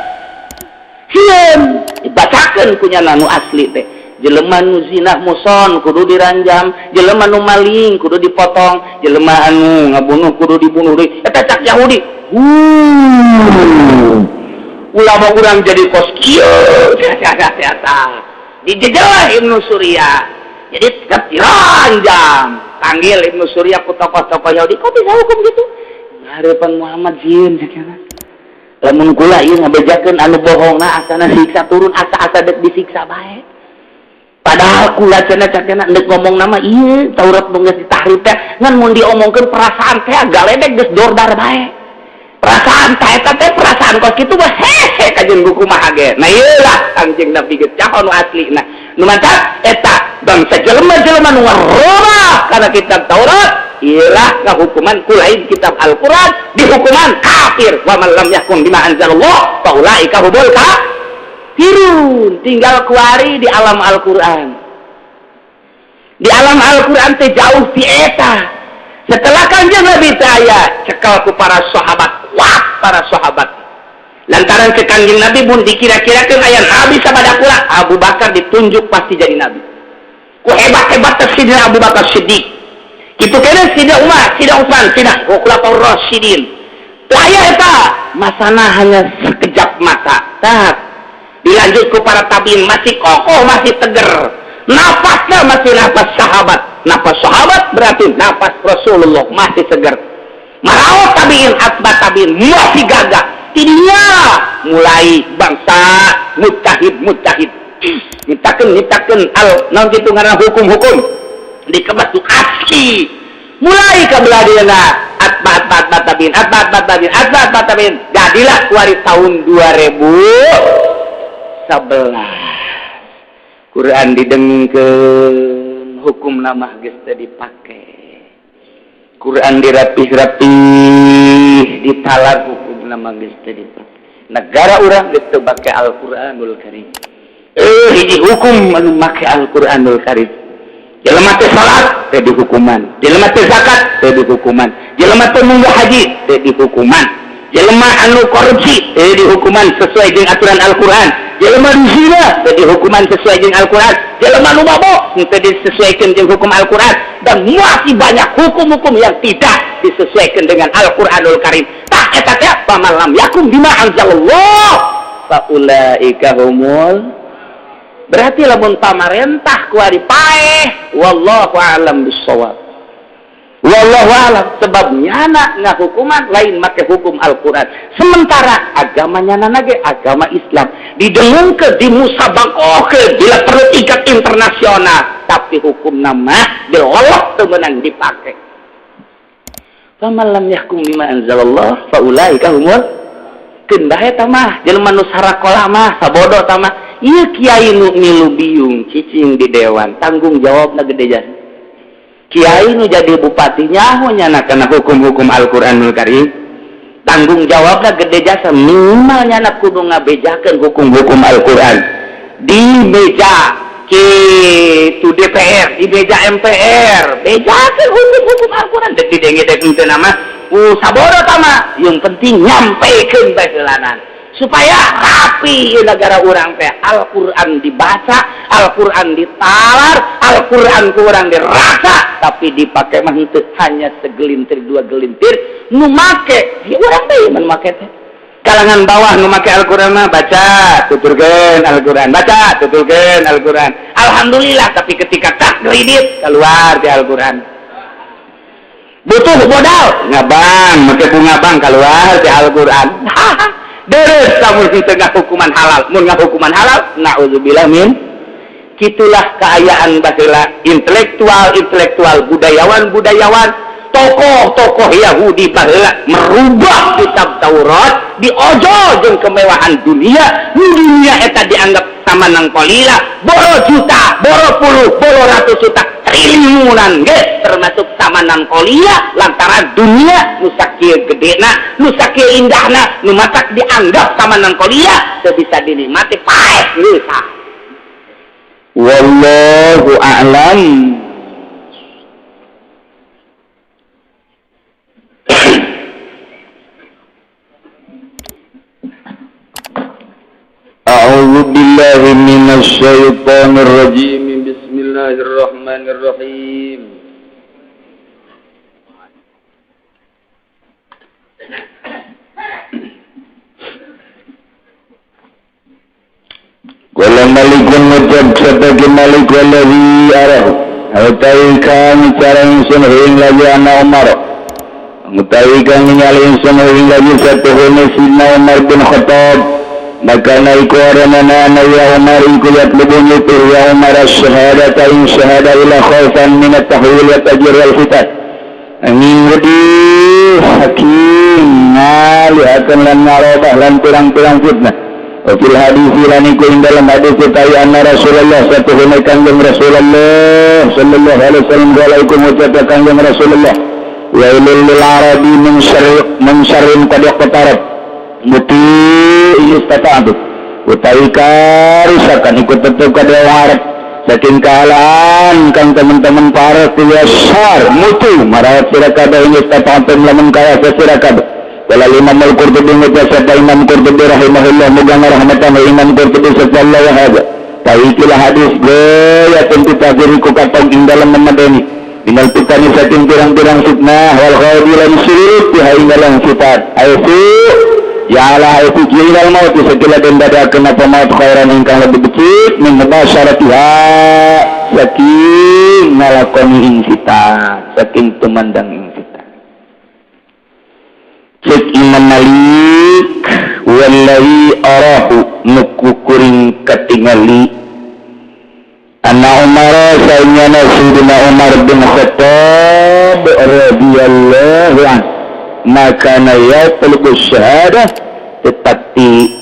Speaker 1: Sieun dibacakeun ku nyana nu asli teh. Jelema nu zina muson kudu diranjam, jelema nu maling kudu dipotong, jelema anu ngabunuh kudu dibunuh deui. Eta cak Yahudi. Ulama urang jadi kos kieu. Dijejelah Ibnu Surya. Jadi tetap diranjam. Panggil Ibnu Surya ku tokoh-tokoh Yahudi, kok bisa hukum gitu? Ngarepan Muhammad sieun cak. Lamun kula ieu ngabejakeun anu bohongna asana siksa turun, asa-asa dek disiksa bae. Padahal kula cenah cakena ndek ngomong nama ieu Taurat nu geus ditahrif teh, ngan mun diomongkeun perasaan teh galedek geus dordar bae. Perasaan teh eta teh perasaan kos kitu mah hese kajeun buku kumaha ge. Nah ieu lah Kangjeng Nabi geus caho nu aslina. Nu mantap eta bangsa jelema-jelema nu ngarobah kana kitab Taurat, iyalah ngahukuman ku lain kitab Al-Qur'an, dihukuman kafir. Wa man lam yahkum bima anzalallah fa ulaika humul kafirun. Tinggal kuari di alam Al-Qur'an. Di alam Al-Qur'an teh jauh ti eta. Setelah Kangjeng Nabi teh aya cekal ku para sahabat, kuat para sahabat. Lantaran ke Kangjeng Nabi mun dikira-kirakeun aya nabi sabada kula, Abu Bakar ditunjuk pasti jadi nabi. Ku hebat-hebat teh Sidina Abu Bakar Siddiq. Kitu keneh Sidina Umar, Sidina Utsman, Sidina Khulafaur Rasyidin. Teu aya eta, masana hanya sekejap mata. Tak. Dilanjut ku para tabiin masih kokoh, masih teger. Napasnya masih napas sahabat. Napas sahabat berarti napas Rasulullah masih seger. Maraot tabiin, atba tabiin masih gagah. Tidinya mulai bangsa mujtahid mujtahid. Nyiptakeun nyiptakeun al naon kitu ngaranna hukum-hukum dikemas tu asli. Mulai ka beladina atba atba atba tabiin, atba atba tabiin, atba atba tabiin. Jadilah kuari tahun 2011. Quran didengkeun, hukum nama geus teu dipake. Quran dirapih-rapih, ditalar hukum nama geus teu dipake. Negara urang geus teu make Al-Qur'anul Karim. Hiji hukum anu make Al-Qur'anul Karim. Jelema teh salat teh dihukuman, jelema teh zakat teh dihukuman, jelema teh munggah haji teh dihukuman, jelema anu korupsi teh dihukuman sesuai dengan aturan Al-Qur'an, jelema nu zina teh dihukuman sesuai dengan Al-Qur'an, jelema nu mabok teh disesuaikan dengan hukum Al-Qur'an, dan masih banyak hukum-hukum yang tidak disesuaikan dengan Al-Qur'anul Karim. Tah eta teh faman lam yakum bima anzalallah fa ulaika humul. Berarti lamun pamarentah kuari paeh, wallahu a'lam bissawab. Wallahu a'lam, sebab nyana ngahukuman lain make hukum Al-Qur'an. Sementara agama nyana ge agama Islam didengungkeun, dimusabakohkeun bila perlu tingkat internasional, tapi hukum nama dilolok teu meunang dipake. Faman lam yahkum bima anzalallah fa ulaika humul. Keun bae eta mah jelema nu sarakola mah sabodo ta mah. Ieu kiai nu milu biung cicing di dewan, tanggung jawabna gede jasa. Kiai nu jadi bupati nyaho nyana kana hukum-hukum Al-Qur'anul Karim. Tanggung jawabna gede jasa, minimal nyana kudu ngabejakeun hukum-hukum Al-Qur'an. Di meja kitu DPR, di meja MPR, bejakeun hukum-hukum Al-Qur'an. Dek didenge-dek henteu nama, sabodo ta mah, yang penting nyampekeun bae heulanan. Supaya rapi negara urang teh. Al-Qur'an dibaca, Al-Qur'an ditalar, Al-Qur'an ku urang dirasa, tapi dipake mah henteu, hanya segelintir dua gelintir nu make. Ya urang teh mun make teh. Kalangan bawah nu make Al-Qur'an mah baca, tuturkeun Al-Qur'an, baca, tuturkeun Al-Qur'an. Alhamdulillah, tapi ketika tak kredit keluar di Al-Qur'an. Butuh modal, ngabang, make ku ngabang keluar di Al-Qur'an. Deres lamun teu ngahukuman halal, mun ngahukuman halal, naudzubillah min. Kitulah keayaan baheula intelektual-intelektual, budayawan-budayawan, tokoh-tokoh Yahudi baheula merubah kitab Taurat diojol jeung kemewahan dunia. Dunia eta dianggap sama nang kolila, boro juta, boro puluh, boro ratus juta, Triliunan ge termasuk samanan kolia lantaran dunia nu sakieu gedena, nu sakieu indahna, nu matak dianggap samanan kolia teu bisa dinikmati paeh geus. Wallahu a'lam.
Speaker 2: A'udzu billahi minasy syaithanir rajim. Bismillahirrahmanirrahim. Qala malikun mujab sebagai malik waladhi arahu utawi kang cara ingsun ing lagi ana Umar utawi kang ningali ingsun ing lagi satuhune Sidna Umar bin Khattab maka naiku aranana ana ya Umar iku yatlubu nyutur ya Umar asyhadata ing syahada ila khaufan min at-tahwil wa tajir wal fitan angin wedi hakim ngalihaken lan ngarobah lan pirang-pirang fitnah. Fil hadis lan iku ing dalam hadis utawi anna Rasulullah satuhune Kanjeng Rasulullah sallallahu alaihi wasallam qala iku ngucap Kanjeng Rasulullah wailul lil arabi min syarrin qad iqtarab muti istata'tu utawi karusakan iku tetep kada Arab saking kahalaan kang teman-teman para tiasar mutu marawat sira kabeh ing istata'tu lamun kaya sira kabeh. Wala Imam Al-Qurtubi ngucap Imam Qurtubi rahimahullah muga ngarahmatan Imam Qurtubi sallallahu alaihi wasallam hadis gaya tentu tafsir ku katong ing dalam memadeni tinggal pitani saking pirang-pirang fitnah wal khawdi lan syirik biha ing dalam sifat aisu ya ala aisu jilal maut segala den dadakeun apa maut khairan ingkang lebih becik min mubasyaratiha saking ngalakoni ing sifat saking tumandang ing sifat. Cek Imam Malik wallahi arahu nukukuring katingali anna Umar sayyidina Sayyidina Umar bin Khattab radhiyallahu anhu maka yatlubu syahadah tetapi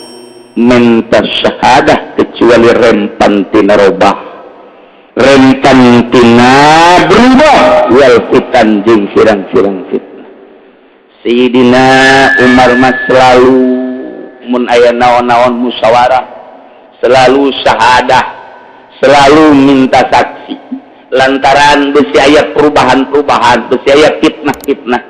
Speaker 2: minta syahadah kecuali rempan tina robah rempan tina berubah wal fitan jeung sirang-sirang fitnah. Sayyidina Umar mah selalu mun aya naon-naon musyawarah, selalu syahadah, selalu minta saksi. Lantaran besi aya perubahan-perubahan, besi aya fitnah-fitnah.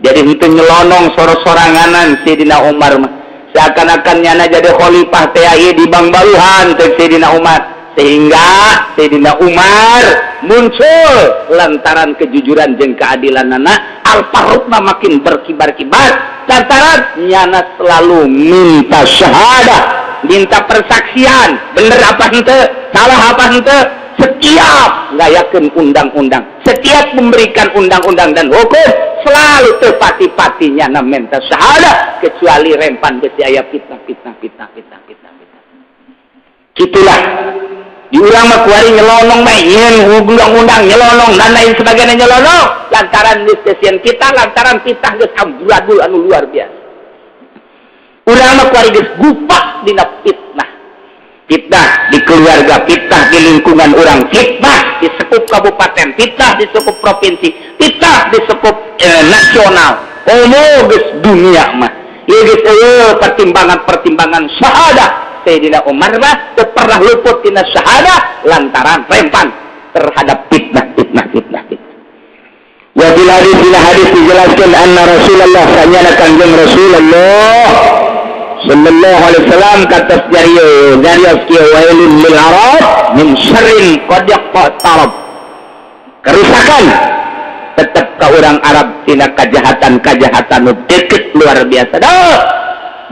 Speaker 2: Jadi henteu nyelonong soro-soranganan Sayyidina Umar mah. Seakan-akan nyana jadi khalifah teh ieu di Bangbaluhan teh Sayyidina Umar. Sehingga Sayyidina Umar muncul lantaran kejujuran jeung keadilanana Al-Faruqna makin berkibar-kibar lantaran nyana selalu minta syahadah, minta persaksian, bener apa henteu, salah apa henteu, setiap ngayakeun undang-undang, setiap memberikan undang-undang dan hukum selalu tepati-pati nyana minta syahadah kecuali rempan besi aya fitnah fitnah fitnah fitnah fitnah fitnah. Kitulah diurang mah kuari nyelonong mah nyeun undang-undang nyelonong dan lain sebagainya nyelonong lantaran geus kesian kita lantaran fitnah geus amburadul anu luar biasa. Urang mah kuari geus gupak dina fitnah. Fitnah di keluarga, fitnah di lingkungan urang, fitnah di sekup kabupaten, fitnah di sekup provinsi, fitnah di sekup nasional. Komo geus dunia mah. Ieu geus eueuh pertimbangan-pertimbangan syahadah. Sayyidina Umar mah teu pernah luput tina syahadah lantaran rempan terhadap fitnah fitnah fitnah fitnah. Wa bil hadis ila hadis dijelaskan anna Rasulullah sanyana Kanjeng Rasulullah sallallahu alaihi wasallam kata jariyo kieu wailun lil arab min syarrin qad yaqtarab. Kerusakan tetap ka urang Arab tina kejahatan-kejahatan nu deket luar biasa. Dah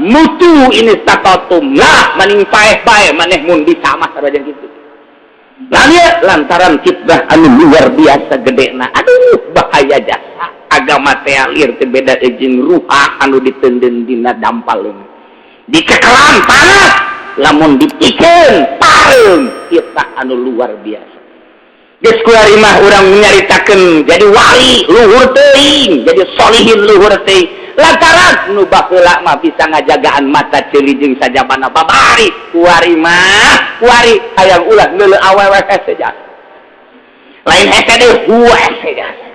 Speaker 2: mutu ini tatatum lah maning paeh bae maneh mun disamah sareng kitu. Lah lantaran fitnah anu luar biasa gedena. Aduh bahaya jasa agama teh alir teh beda jeung ruha anu ditenden dina dampal leungeun. Dicekelan panas lamun dipikeun pareum fitnah anu luar biasa. Geus kuari mah urang nyaritakeun jadi wali luhur teuing, jadi solihin luhur teuing. Lantaran nu baheula mah bisa ngajagaan mata ceuli jeung sajabana babari. Kuari mah kuari hayang ulah neuleuh awewe saja.
Speaker 1: Lain hese deui hese jasa.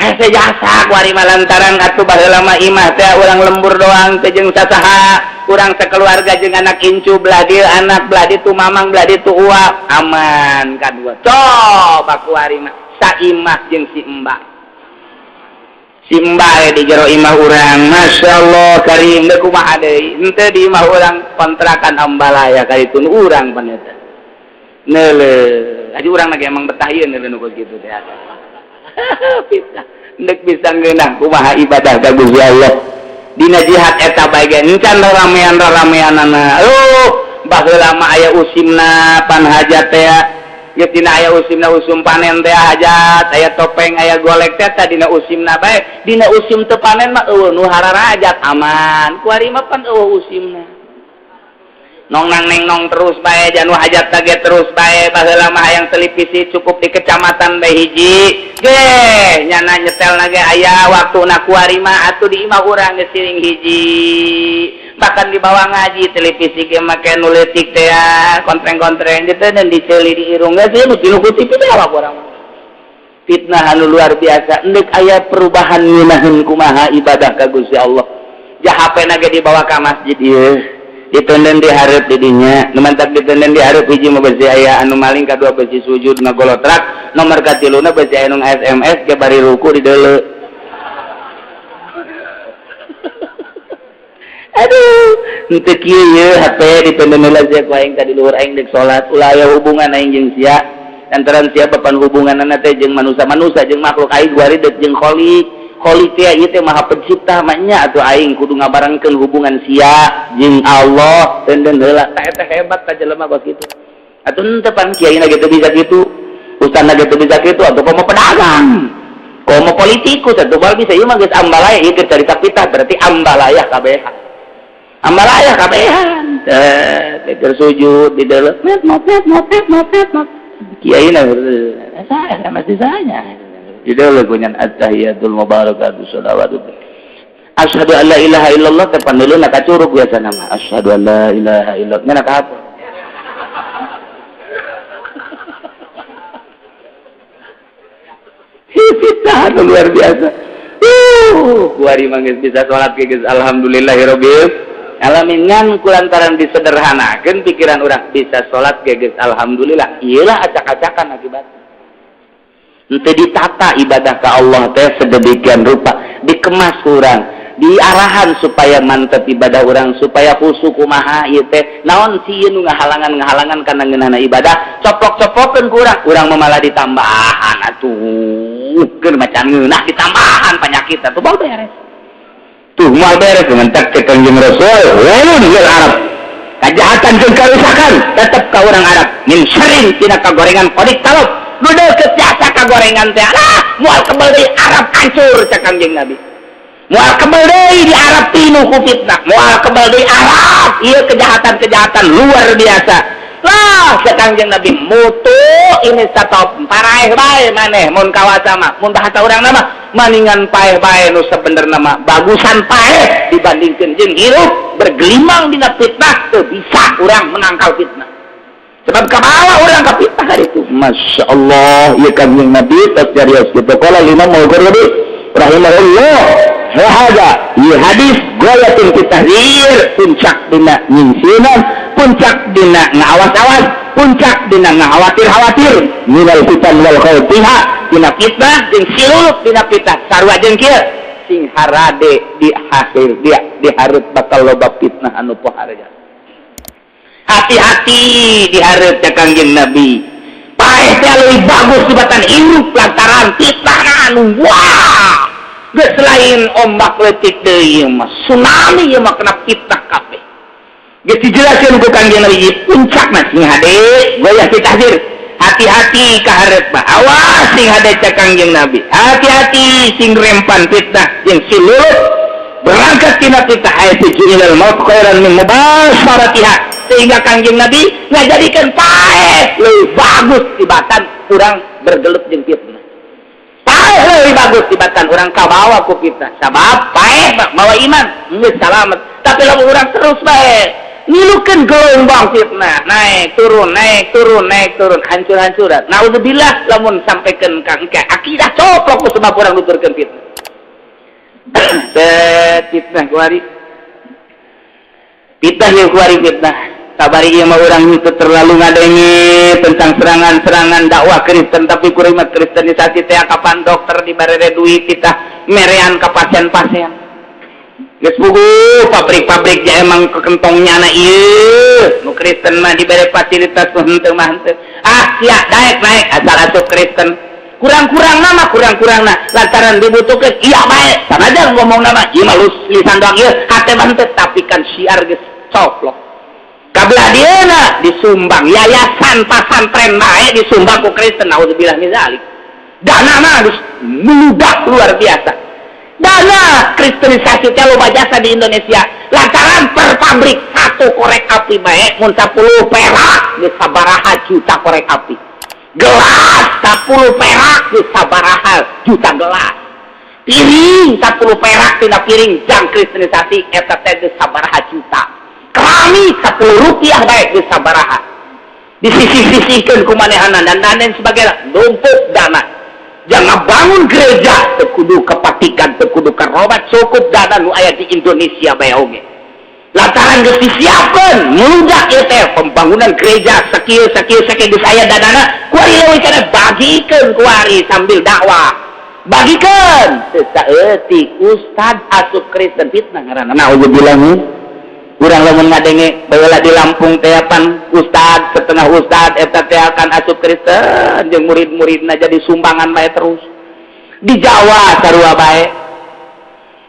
Speaker 1: Hese jasa kuari mah lantaran atuh baheula mah imah teh urang lembur doang teh jeung sasaha, urang sakeluarga jeung anak incu belah dieu anak belah ditu mamang belah ditu uwa aman kadua. Coba kuari mah saimah jeung si embak. Si embak di jero imah urang, masyaallah karim deui kumaha deui. Henteu di imah urang kontrakan ambalaya ka ditu urang pan eta. Neuleuh, aji urang lagi emang betah ieu neuleuh nu kitu teh. Fitnah ndek bisa ngeunah kumaha ibadah ka Gusti Allah. Dina jihad eta bae ge encan raramean-rarameanana. Baheula mah aya usimna pan hajat teh. Geus dina aya usimna usum panen teh hajat, aya topeng, aya golek teh tah dina usimna bae. Dina usim teu panen mah eueuh nu hararajat aman. Kuari mah pan eueuh usimna. Nong nang neng nong terus bae janu hajat tage terus bae baheula mah hayang televisi cukup di kecamatan bae hiji. Geh nyana nyetel na ge aya waktuna kuari mah atuh di imah urang geus siring hiji. Bahkan dibawa ngaji televisi ge make nu leutik teh kontreng-kontreng gitu dan diceuli di irung geus nu tilu ku TV teh awak urang. Fitnah anu luar biasa endek aya perubahan ngeunaheun kumaha ibadah ka Gusti Allah. Ja HP na ge dibawa ka masjid ieu. Ditenden di hareup di dinya, nu mantak ditenden di hareup hiji mah besi aya anu maling kadua besi sujud ngagolotrak, nomor katiluna besi aya nu SMS ge bari ruku di deuleu. Aduh, henteu kieu ye HP ditenden heula sia ku aing tadi luhur aing deuk salat, ulah aya hubungan aing jeung sia. Lantaran sia papan hubunganana teh jeung manusa-manusa jeung makhluk aing guari deuk jeung Khalik. Khalik teh ieu teh maha pencipta mah nya atuh aing kudu ngabarengkeun hubungan sia jeung Allah deunden heula. Tah eta hebat ka jelema kos kitu. Atuh henteu pan kiai na ge teu bisa kitu, ustaz na ge teu bisa kitu, atuh komo pedagang, komo politikus atuh moal bisa ieu mah geus ambalaya ieu keur carita fitnah berarti ambalaya kabehan. Ambalaya kabehan. Teh keur sujud di dalam met mot met mot met mot met mot. Kiai na saya masih saya. Di dalam kunyan at-tahiyatul mubarakatuh sholawatu. Asyhadu an la ilaha illallah teh pandeuleuh ka curug biasa nama. Asyhadu an la ilaha illallah. Nya ka apa? Fitnah luar biasa. Kuari mah geus bisa salat ge geus alhamdulillahirabbil alamin ngan kulantaran disederhanakeun pikiran urang bisa salat ge geus alhamdulillah. Ieu lah acak-acakan akibatna. Henteu ditata ibadah ka Allah teh sedemikian rupa, dikemas urang, diarahan supaya mantep ibadah urang, supaya khusyuk kumaha ieu teh. Naon sieun nu ngahalangan-ngahalangan kana ngeunahna ibadah, coplok-coplokeun ku urang, urang mah malah ditambahan atuh. Keur macan ngeunah ditambahan penyakit atuh bau beres. Tuh moal beres ngentek cek Kanjeng Rasul, walun lil Arab. Kajahatan jeung karusakan tetep ka urang Arab. Min syarrin tina kagorengan qodik talop. Nu deukeut jasa kagorengan teh alah moal kebel deui Arab hancur cek Kanjeng Nabi. Moal kebel deui di Arab tinu ku fitnah, moal kebel deui Arab ieu kejahatan-kejahatan luar biasa. Lah cek Kanjeng Nabi mutu ini satop paraeh bae maneh mun kawasa mah, mun bahasa urang mah maningan paeh bae nu sabenerna mah bagusan paeh dibandingkeun jeung hirup bergelimang dina fitnah teu bisa urang menangkal fitnah. Sebab kabawa orang ka fitnah hari itu. Masya Allah, ya Kanjeng Nabi tos jarios kitu qala lima Maghribi rahimahullah. Hada ieu hadis goyatun fi tahdzir, puncak dina nyingsieunan, puncak dina ngaawas-awas, puncak dina ngakhawatir-khawatir minal fitan wal khawfiha, dina fitnah jeung silulup dina fitnah sarua jeung kieu sing harade di akhir dia dihareup bakal loba fitnah anu poharja. Hati-hati dihareup ka Kangjeng Nabi. Paeh teh leuwih bagus tibatan hirup lantaran fitnah anu wah. Geus lain ombak leutik deui mah tsunami ieu mah kena fitnah kabeh. Geus dijelaskeun ku Kangjeng Nabi puncakna sing hade goyah ditahdzir. Hati-hati ka hareup mah. Awas sing hade ka Kangjeng Nabi. Hati-hati sing rempan fitnah jeung silulup berangkat tina fitnah ayat ilal maut khairan min mubasharatiha. Sehingga Kangjeng Nabi ngajadikeun paeh leuwih bagus tibatan urang bergelut jeung fitnah. Paeh leuwih bagus tibatan urang kabawa ku fitnah. Sabab paeh mawa iman geus salamet. Tapi lamun urang terus bae Ngilukeun gelombang fitnah, naik turun, naik turun, naik turun, hancur-hancuran. Naudzubillah lamun sampaikan ka engke akidah coplok ku sebab urang nuturkeun fitnah. Set fitnah kuari. Fitnah ieu kuari fitnah. Kabari ieu mah urang itu terlalu ngadenge tentang serangan-serangan dakwah Kristen, tapi kuring mah kristenisasi teh kapan dokter dibarere duit kita merean ka pasien-pasien. Geus puguh pabrik-pabrik ja emang kekentongnya na ieu nu Kristen mah dibere fasilitas nu henteu mah henteu. Ah sia daek naik asal asup Kristen. Kurang-kurang nama kurang-kurangna lantaran dibutuhkeun iya bae sanajan ngomong nama ieu mah lisan doang ieu hate mah henteu tapi kan syiar geus coplok. Kabelah dieuna disumbang yayasan pasantren bae disumbang ku Kristen naudzubillah min zalik. Dana mah geus meludak luar biasa. Dana kristenisasi teh loba jasa di Indonesia lantaran per pabrik satu korek api bae mun 10 perak geus sabaraha juta korek api, gelas 10 perak geus sabaraha juta gelas, piring 10 perak tina piring jang kristenisasi eta teh geus sabaraha juta, keramik 10 rupiah bae geus sabaraha, disisih-sisihkeun ku manehna dan lain sebagainya, numpuk dana. Jangan bangun gereja teu kudu ke Vatikan, teu kudu ka Roma, cukup dana nu aya di Indonesia bae oge. Lantaran geus disiapkeun meludak ieu teh pembangunan gereja sakieu sakieu sakieu geus aya danana, kuari leuwih kana bagikeun kuari sambil dakwah. Bagikeun teu saeutik ustad asup Kristen fitnah ngaranna. Naudzubillah min. Urang lamun ngadenge baheula di Lampung teh pan ustad setengah ustad eta teh akan asup Kristen jeung murid-muridna jadi sumbangan bae terus. Di Jawa sarua bae.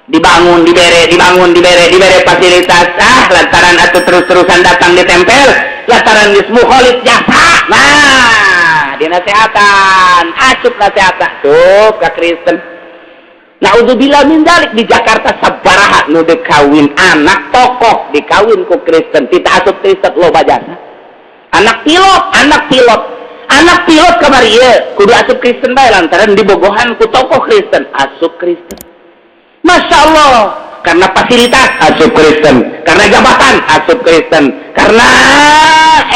Speaker 1: Dibangun dibere, dibangun dibere, dibere fasilitas. Ah lantaran atuh terus-terusan datang ditempel, lantaran geus mukhalif jasa. Nah, dinasehatan, asup nasehatan tuh ka Kristen. Naudzubillah min dzalik di Jakarta sabaraha nu dikawin anak tokoh dikawin ku Kristen, tidak asup Kristen loba jasa. Anak pilot, anak pilot, anak pilot kamari ieu kudu asup Kristen bae lantaran dibogohan ku tokoh Kristen, asup Kristen. Masya Allah, karena fasilitas asup Kristen, karena jabatan asup Kristen, karena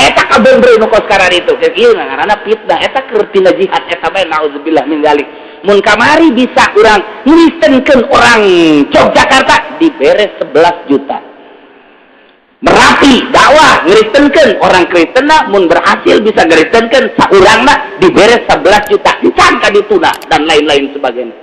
Speaker 1: eta kabeh nu kos karar itu. Ieu ngaranna fitnah, eta keur tina jihad eta bae naudzubillah min dzalik. Mun kamari bisa urang ngristenkeun orang Yogyakarta dibere 11 juta. Merapi dakwah ngristenkeun orang Kristenna mun berhasil bisa ngristenkeun saurangna dibere 11 juta. Encan ka dituna dan lain-lain sebagainya.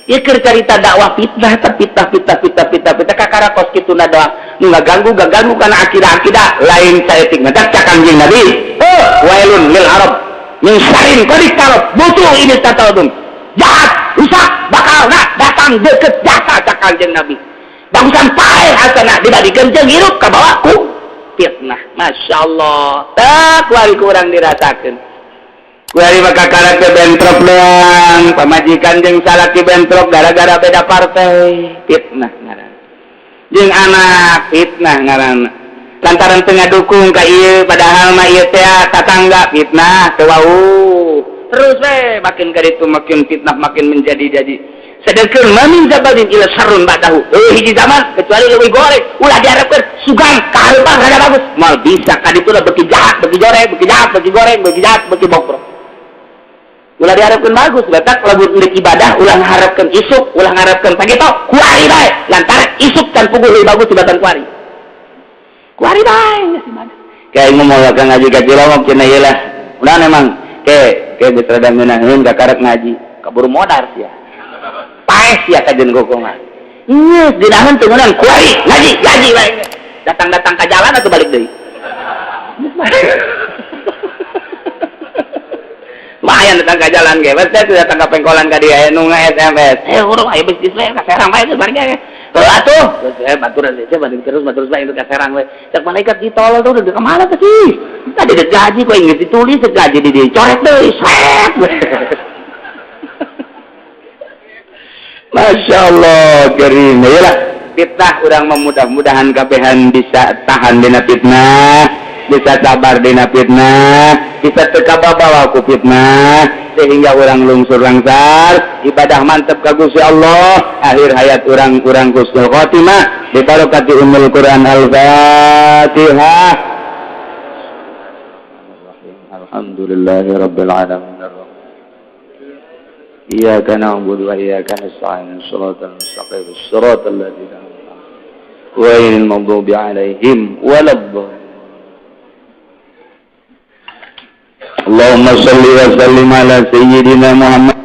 Speaker 1: Ieu keur carita dakwah fitnah eta fitnah fitnah fitnah fitnah fitnah kakara kos kituna doang. Nu ngaganggu ganggu kana akidah-akidah lain saeutik mah cak Kanjeng Nabi. Oh, wailun lil arab min syarrin qad iqtarab. Butuh ini tatadum. Jahat, rusak, bakal nak datang deket jasa cak Kanjeng Nabi. Bagusan paeh asana dibandingkeun jeung hirup kabawa ku fitnah. Masya Allah, tak kuari kurang dirasakeun. Kuari maka karakter bentrok doang, pamajikan jeung salaki bentrok gara-gara beda partai, fitnah ngaranna. Jeung anak fitnah ngaranna. Lantaran teu ngadukung ka ieu padahal mah ieu teh tatangga fitnah teu wau. Terus we makin ka ditu makin fitnah makin menjadi-jadi. Sedengkeun mamin zabanin ila syarrun ba'dahu. Hiji zaman kecuali leuwih goreng, ulah diharapkeun sugan kahareupan rada bagus. Moal bisa ka ditu lah beuki jahat, beuki goreng, beuki jahat, beuki goreng, beuki jahat, beuki bokrok. Ulah diharapkeun bagus, batak lamun deuk ibadah ulah ngaharepkeun isuk, ulah ngaharepkeun pagi tok, kuari bae. Lantaran isuk can puguh leuwih bagus tibatan kuari. Kuari bae geus ibadah.
Speaker 2: Kayak ngomong ka ngaji ka Cilongok cenah ieu lah. Udah memang ke geus rada ngeunaheun kakarek ngaji, kaburu modar sia. Paeh sia kajeun gogongan. Geus dinaheun teu ngeunaheun kuari ngaji, ngaji bae. Datang-datang ka jalan atuh balik deui. Lumayan datang ke jalan ge, teh datang ke pengkolan ka dia nu nge-SMS. Urang aya bisnis we ka Serang bae geus bari ge. Heuh atuh, geus baturan teh banding terus batur bae ka Serang we. Cek malaikat ditolol tuh udah kemana teh sih? Tadi dek gaji kok inget ditulis dek gaji di dicoret deui, sret. Masya Allah, karim. Iyalah, fitnah urang mah mudah-mudahan kabehan bisa tahan dina fitnah, bisa sabar dina fitnah, bisa teu kababawa ku fitnah, sehingga urang lungsur langsar, ibadah mantep ka Gusti Allah, akhir hayat urang-urang husnul khotimah. Bibarakati Ummul Quran. Al-Fatihah. Alhamdulillahi rabbil alamin. Iyyaka na'budu wa iyyaka nasta'in. Shiratal mustaqim. Shiratal ladzina an'amta ghairil maghdubi 'alaihim waladdallin. Allahumma shalli wa sallim ala sayyidina Muhammad.